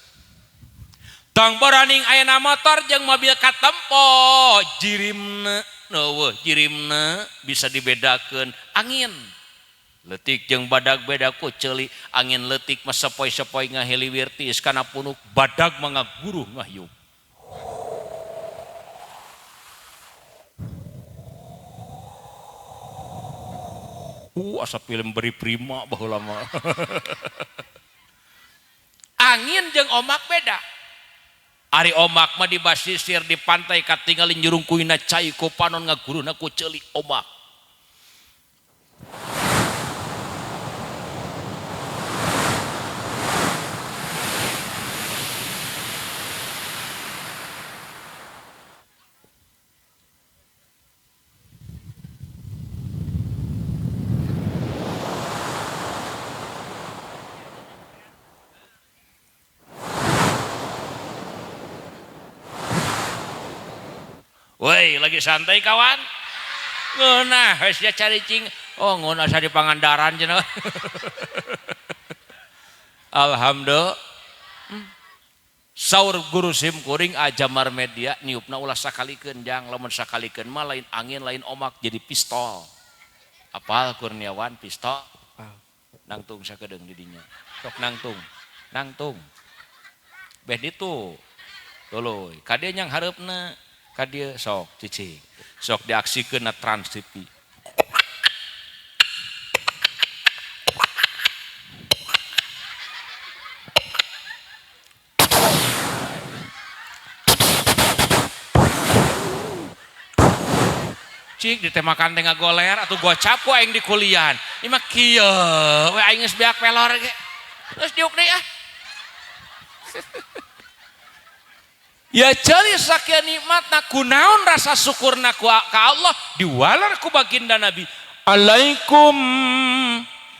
Tong boroning ayeuna motor jeung mobil katempo jirimna eueuh jirimna bisa dibedakeun angin. Letik jeung badag beda ku ceuli, angin letik mah sepoi-sepoi ngahiliwir tiis kana punuk, badag mah ngaguruh ngahyuk. Asa film beri prima baheula mah. Angin jeung omak beda. Ari omak mah di basisir di pantai katingalin jurungkuina cai ku panon ngaguruhna ku ceuli omak. Woi, lagi santai kawan. Ngeunah geus cari cing Oh ngun asa di Pangandaran cenah. Alhamdulillah. Saur guru sim kuring Ajamar Media niupna ulah sakalikeun jang lamun sakalikeun mah lain angin lain omak jadi pistol. Apal Kurniawan pistol? Nangtung sakedeung di dinya. Sok nangtung. Nangtung. Beh ditu. Tuluy ka dieu nyang hareupna ka dieu sok cicing. Sok diaksikeun na Trans TV. Cik ditemakan teh ngagoler atuh gocap ku aing di kuliahan. Ieu mah kieu we aing geus beak pelor ge. Geus diuk deui ah. Ya ceuli sakieu nikmatna kunaon rasa syukurna ku ka Allah diwalar ku baginda Nabi. Alaikum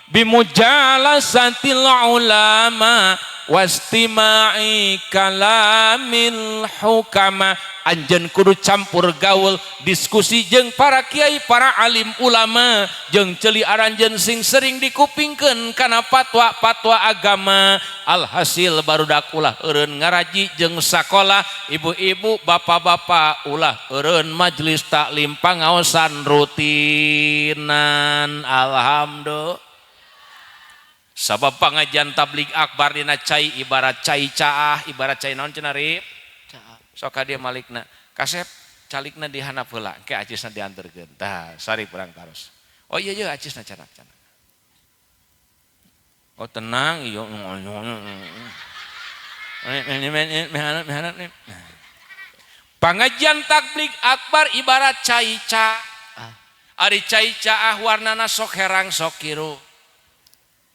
bimujalasatil ulama wastima'i kalamil hukama. Anjeun kudu campur gaul diskusi jeung para kiai para alim ulama jeung ceuli aranjeun sing sering dikupingkeun kana fatwa-fatwa agama. Alhasil barudak ulah eureun ngaraji jeung sakola, ibu-ibu bapak-bapak ulah eureun majelis taklim pangaosan rutinan. Alhamdulillah. Sabab pengajian tabligh akbar dina cai ibarat cai caah ibarat cai naon cenah Rip? Sok ka dieu malikna kasep calikna di handap heula engke acisna dianterkeun tah sarip urang taros. Oh iya iya acisna canak-canak. Oh tenang iya. Pengajian tabligh akbar ibarat cai caah. Ari cai caah warnana sok herang sok kiru.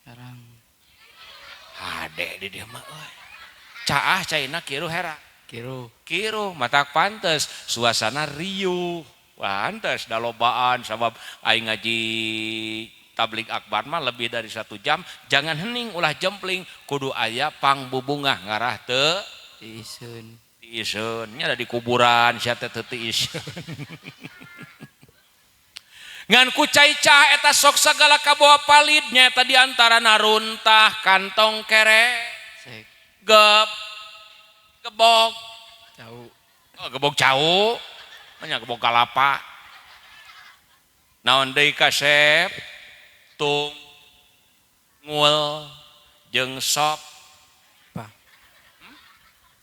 Herang. Hade di dieu mah euy. Caah caina kiru herang. Kiru. Kiru matak pantes suasana riuh. Pantes dalobaan sabab aing ngaji tabligh akbar mah lebih dari 1 jam jangan hening ulah jempling kudu aya pangbubungah ngarah teu tiiseun. Tiiseun nya ada di kuburan sia teh teu tiiseun. Ngan ku cai caah eta sok sagala kabawa palid nyaeta di antara naruntah kantong kere geb gebog cau. Oh, gebog cau nya gebog kalapa naon deui kasep tung ngul jeung sop.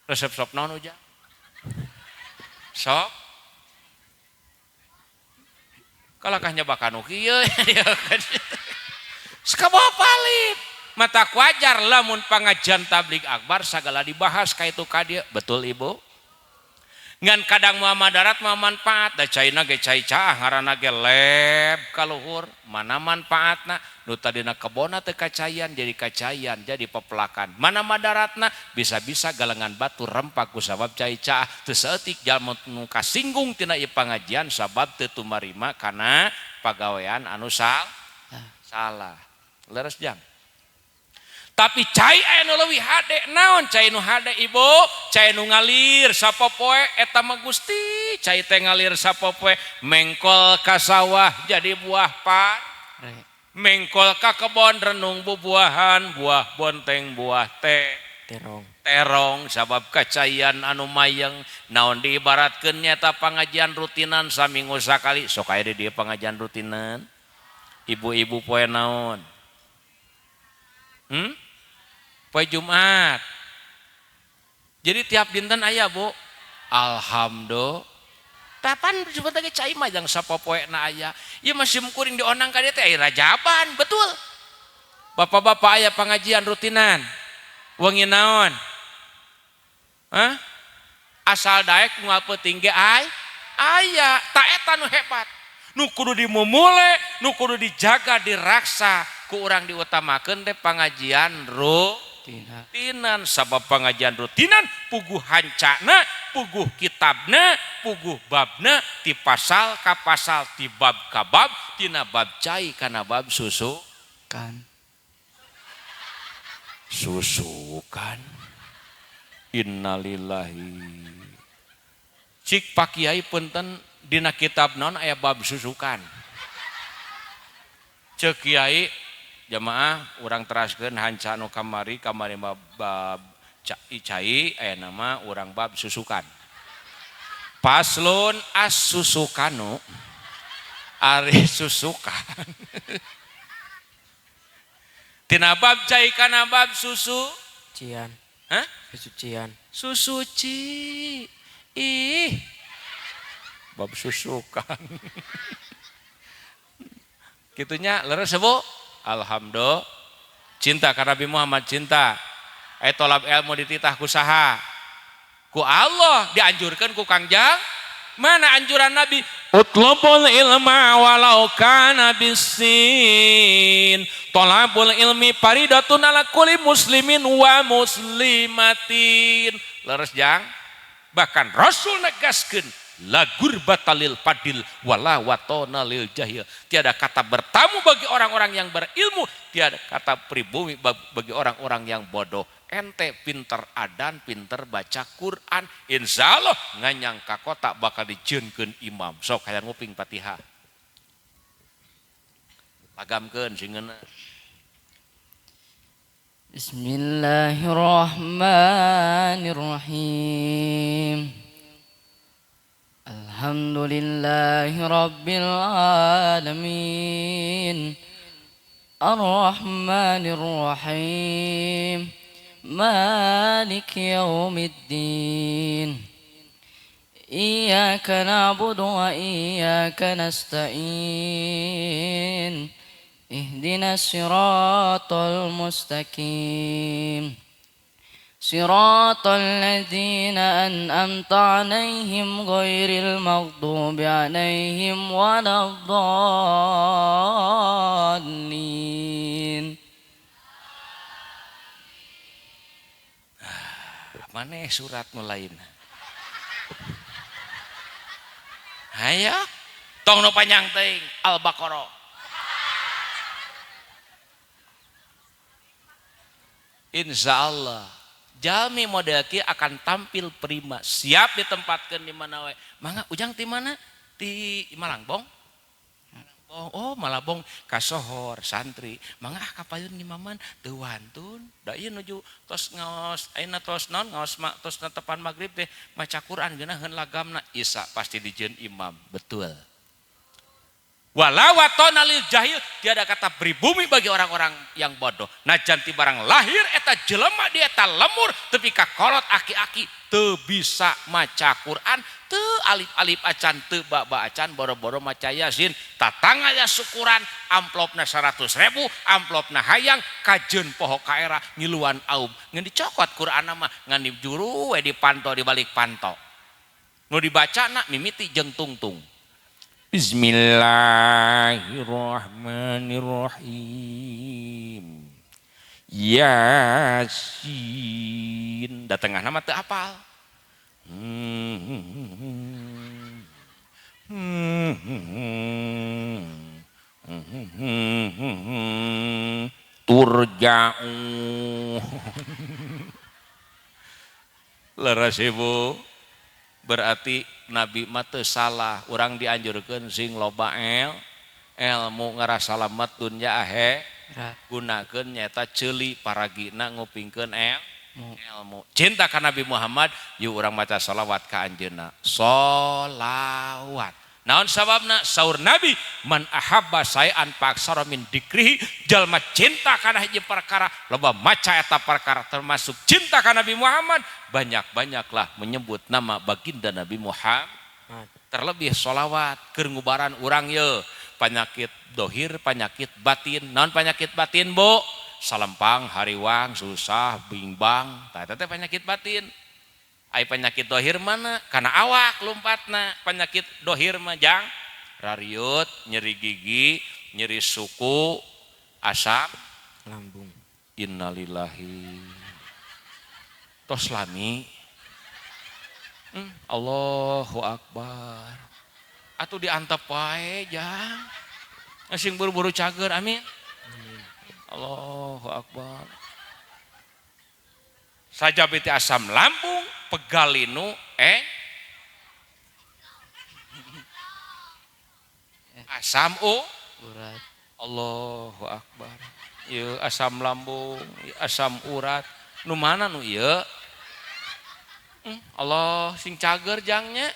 Resep sop naon ujang? Sop kalakah nyoba kanu kieu sakabawa palid mata wajar lamun pangajian tabligh akbar sagala dibahas ka itu ka dieu. Betul ibu? Ngan kadang moal madarat moal manfaat da caina ge cai caah ngaranna ge leb kaluhur mana manfaatna nu tadina kebonna teu kacayan jadi kacayan jadi pepelakan mana madaratna bisa-bisa galengan batu rempak ku sabab cai caah teu saeutik jalma nu kasinggung tina ieu pangajian sabab teu tumarima kana pagawean anu salah. Leres jang. Tapi cai aya nu leuwih hade naon cai nu hade ibu? Cai nu ngalir sapopoe eta mah Gusti cai teh ngalir sapopoe mengkol ka sawah jadi buah par mengkol ka kebon renung bubuahan buah bonteng buah teh terong terong sabab kacaian anu mayeng naon diibaratkeun nyaeta pangajian rutinan saminggu sakali sok aya di dieu pangajian rutinan ibu-ibu poe naon? Poe Jumat. Jadi tiap dinten aya bu. Alhamdulillah. Tapan disebut lagi cai mah jang sapopoena aya. Ieu mah sim kuring dionang ka dieu teh aya rajaban, betul. Bapak-bapak aya pengajian rutinan. Wengi naon? Hah? Asal daek unggal peuting ge aya, ta eta nu hebat. Nu kudu dimumule, nu kudu dijaga, diraksa. Ku urang diutamakeun teh pangajian rutinan. Sabab pangajian rutinan puguh hancana, puguh kitabna, puguh babna, ti pasal ka pasal, ti bab ka bab, tina bab cai kana bab susu kan. Susukan. Innalillahi. Cik Pak Kiai punten dina kitab naon aya bab susukan. Ceuk kiai jamaah urang teraskeun hanca nu kamari kamari bab cai aya nama urang bab susukan. Paslon as-susukanu ari susukan. Tina bab cai kana bab susu cian. Hah? Kesucian. Susuci. Ih. Bab susukan. Kitunya leres Bu. Alhamdulillah. Cinta ka Nabi Muhammad cinta. Aya tolab ilmu dititah ku saha? Ku Allah dianjurkan ku Kangjeng. Mana anjuran Nabi? Utlubul ilma walau kana bisin. Tolabul ilmi faridatun ala kulli muslimin wa muslimatin. Leres jang. Bahkan Rasul negaskeun la gurbata lil fadil wala watona lil jahil. Tiada kata bertamu bagi orang-orang yang berilmu, tiada kata pribumi bagi orang-orang yang bodoh. Ente pinter adan, pinter baca Quran, insya Allah nganyang ka kota bakal dijieunkeun imam. Sok hayang nguping Fatihah. Lagamkeun singeuna. Bismillahirrahmanirrahim. Alhamdulillahi rabbil alamin. Arrahmanir rahim. Maliki yaumiddin. Iyyaka na'budu wa iyyaka nasta'in. Ihdinas siratal mustaqim. Siratal ladzina an'amta 'alaihim ghairil maghdubi 'alaihim waladdallin. Maneh surat nu lain. Hayo, tong nu panjang teuing Al-Baqarah. Insya Allah jalmi model kieu akan tampil prima, siap ditempatkan di mana wae. Mangga ujang ti mana? Ti Malangbong. Oh Malabong kasohor santri. Mangga ah kapayun ngimaman teu wantun. Da ieu nuju tos ngaos ayeuna tos naon ngaos tos netepan magrib teh maca Quran geunaheun lagamna isa pasti dijieun imam. Betul. Wala watona lil jahil, tiada kata pribumi bagi orang-orang yang bodoh. Najan ti barang lahir eta jelema di eta lemur tepi ka kolot aki-aki teu bisa maca Quran, teu alif-alif acan, teu ba-ba acan, boro-boro maca Yasin, tatangga ya syukuran, amplopna 100.000, amplopna hayang kajeun poho ka era ngiluan aum. Ngan dicokot Quran mah ngan dijuru we dipanto di balik panto. Nu dibacana mimiti jeung tungtung. Bismillahirrahmanirrahim. Yasin. Da tengah nama teu apal. Turja'u. Leres ibu. Berarti Nabi mah teu salah, urang dianjurkeun sing loba ilmu ngarasa salamet dunya akhirat, gunakeun nyaeta ceuli paragina ngupingkeun ilmu. Cinta ka Nabi Muhammad, yuk urang maca salawat ka anjeunna. Solawat. Naon sababna? Saur Nabi, man ahabba saean paksara min dikrihi, jalma cinta kana hiji perkara, loba maca eta perkara termasuk cinta ka Nabi Muhammad, banyak-banyaklah menyebut nama baginda Nabi Muhammad. Terlebih solawat keur ngubaran urang ye, penyakit dohir, penyakit batin. Naon penyakit batin, Bu? Salempang, hariwang, susah, bimbang, tah eta teh penyakit batin. Ai penyakit dohir mana? Karena awak lompatna. Penyakit dohir mah jang rariut, nyeri gigi, nyeri suku, asam lambung. Innalillahi. Tos lami. Allahu akbar. Atuh diantep wae jang. Sing buru-buru cager, amin. Amin. Allahu akbar. Sajabiti asam lambung, pegalinu asam urat. Allahu akbar. Ieu asam lambung, ieu asam urat. Nu mana nu ieu? Allah sing cager jangnya.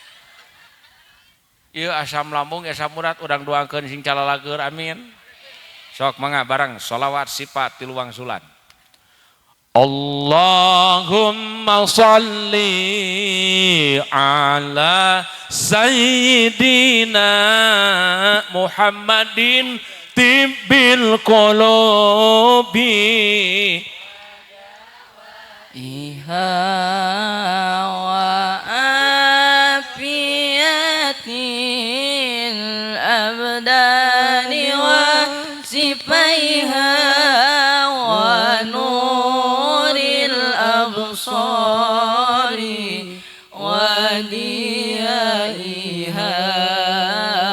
Ieu asam lambung, asam urat urang doakeun sing calalager amin. Sok mangga barang sholawat sifat tilu wangsulan. Allahumma sholli ala sayyidina Muhammadin tibbil qulubi iha wa afiyatil abdani wa sifaiha wa nuril absari wa diyaiha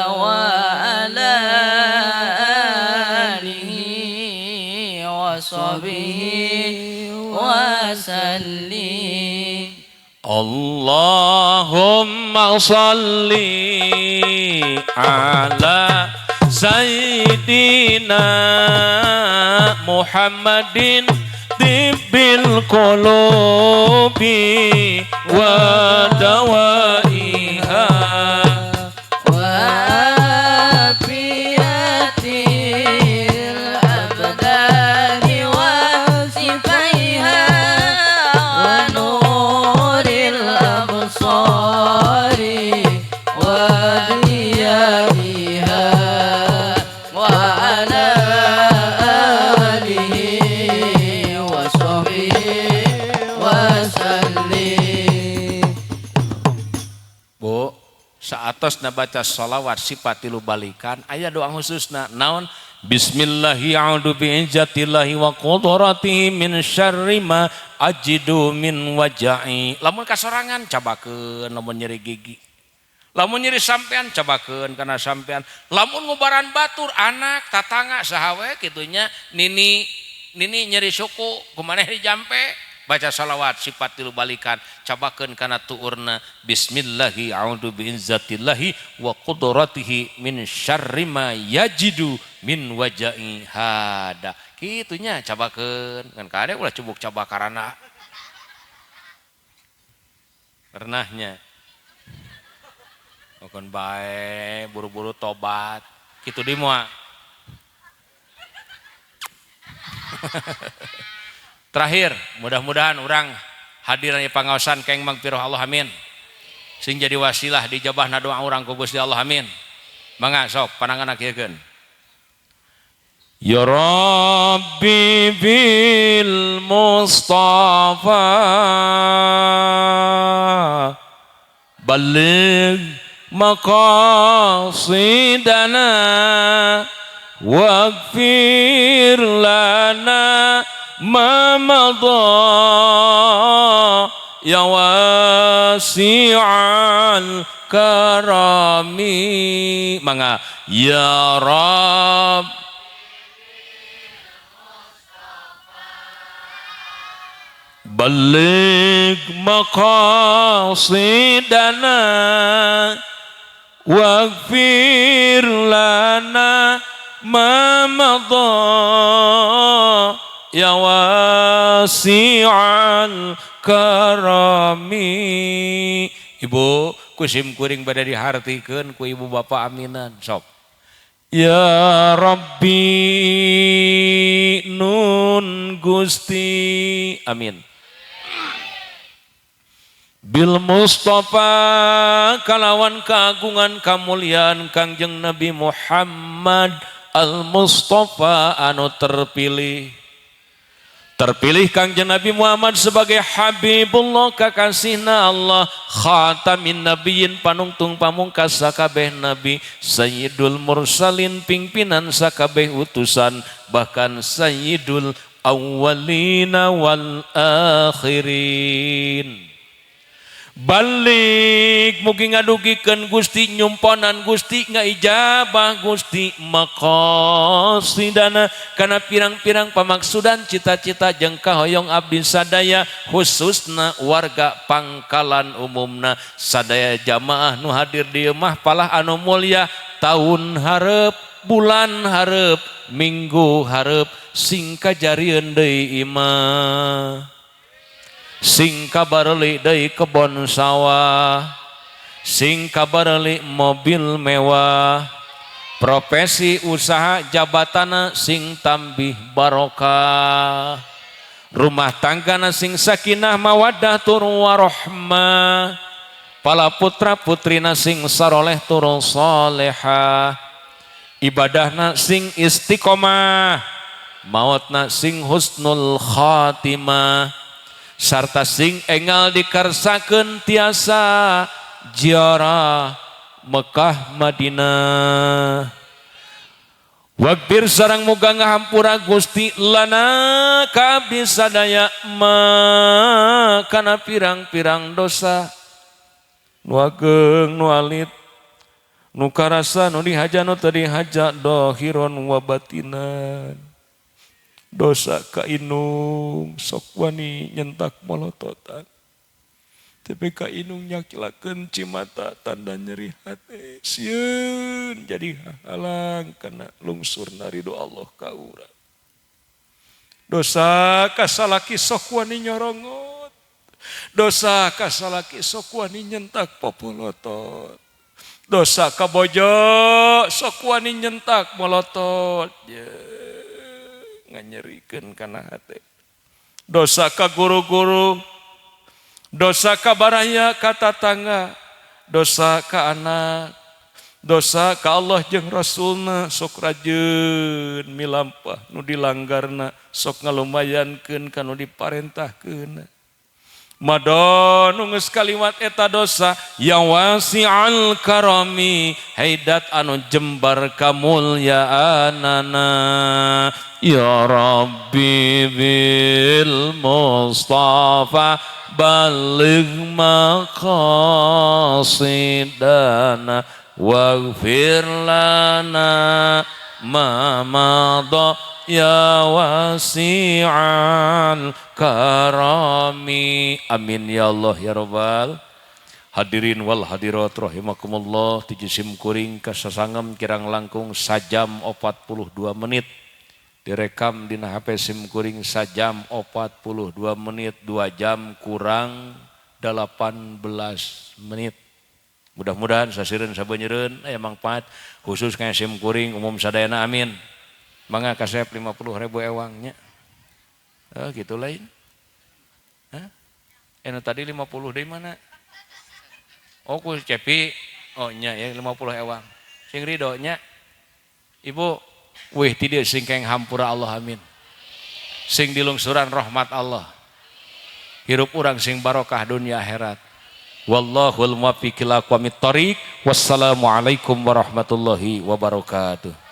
wa ala alihi wa sahbihi wa sallim. Allahumma salli ala sayyidina Muhammadin tibbil qulubi wa dawaiha wa afiyatil abdani wa sifaiha wa nuril absari wa diyaiha wa ala alihi wa sahbihi wa sallim. Bu, saatosna baca sholawat sifat tilu balikan aya doa khususna naon? Bismillahi a'udzu bi'izzatillahi wa qudratihi min syarri ma ajidu min waja'i. Lamun kasorangan cabakeun lamun nyeri gigi. Lamun nyeri sampean cabakeun kana sampean. Lamun ngubaran batur anak tatangga saha we kitu nya nini nini nyeri suku kumaneh dijampe baca sholawat sifat tilu balikan cabakeun kana tuurna bismillahi a'udzu bi'izzatillahi wa qudratihi min syarri ma yajidu min waja'i hada. Kitunya cabakeun ngan kade ulah cubuk cabakarana. Pernahnya Bukan bae buru-buru tobat kitu di moal. Terakhir, mudah-mudahan orang hadiran pangaosan keng magfirah Allah amin. Sing jadi wasilah dijabahna doa urang ku Gusti Allah amin. Mangga sok panangan akhirkeun. Ya Rabbi bil Mustafa balligh maqasidana waghfir lana ma madha ya wasi'al karami. Mangga ya Rabb balligh maqasidana waghfir lana ma madha ya wasi'al karami. Ibu kusim kuring bade dihartikeun ku ibu bapak aminan sok. Ya Rabbi nun Gusti amin. Bil Mustafa kalawan keagungan kamuliaan Kangjeng Nabi Muhammad al Mustafa anu terpilih. Terpilih Kangjeng Nabi Muhammad sebagai Habibullah kakasihna Allah, khatamin nabiyyin panungtung pamungkas sakabeh nabi, sayyidul mursalin pimpinan sakabeh utusan, bahkan sayyidul awwalina wal akhirin. Balik mugi ngadugikeun Gusti nyumponan Gusti ngaijabah Gusti maqasidana kana pirang-pirang pamaksudan cita-cita jeung kahoyong abdi sadaya khususna warga Pangkalan umumna sadaya jamaah nu hadir di mah palah anu mulia tahun hareup bulan hareup minggu hareup sing kajarieun deui imah, sing kabareli deui kebon sawah, sing kabareli mobil mewah, profesi usaha jabatana sing tambih barokah, rumah tanggana sing sakinah mawaddah tur warohmah, pala putra putrina sing saroleh tur solehah, ibadahna sing istiqomah, mautna sing husnul khatimah, sarta sing engal dikarsakeun tiasa ziarah Mekah Madinah. Waghfir sareng muga ngahampura Gusti lana ka abdi sadaya ma kana pirang-pirang dosa nu ageng nu alit nu karasa nu dihaja nu teu dihaja dohiron wa batinan. Dosa ka inung sok wani nyentak molototan, tapi ka inung nyakilakeun cimata tanda nyeri hate, sieun jadi halang kana lungsurna ridho Allah ka urang. Dosa ka salaki sok wani nyorongot, dosa ka salaki sok wani nyentak popolotot, dosa ka bojo sok wani nyentak molotot, nganyerikeun kana hate. Dosa ka guru-guru, dosa ka baraya ka tatangga, dosa ka anak, dosa ka Allah jeung Rasulna sok rajeun milampah nu dilanggarna, sok ngalumayankeun ka nu diparentahkeun. Madon nu geus kaliwat eta dosa yang wasi'al karami haidat anu jembar kamulyaanana. Ya Rabbi bil Mustafa baligh maqasidana waghfir lana ma madha ya wasi'al karami. Amin ya Allah ya Rabbal. Hadirin wal hadirat rahimakumullah, tijisim kuring kasasangem kirang langkung sajam 42 menit. Direkam dina HP sim kuring sajam 42 menit, 2 jam kurang 18 menit. Mudah-mudahan sasireun sabeunyereun aya mangfaat khusus ka sim kuring umum sadayana, amin. Mangga kasep 50.000 ewangnya. Oh, gitu lain. Hah? Anu tadi 50 deui mana? Oh, ku Cepi. Oh nya ya 50 ewang. Sing ridho nya. Ibu, wih ti dieu sing keng hampura Allah, amin. Sing dilungsuran rahmat Allah. Hirup urang sing barokah dunia akhirat. Wallahul muwaffiq ila aqwamit thoriq. Wassalamualaikum warahmatullahi wabarakatuh.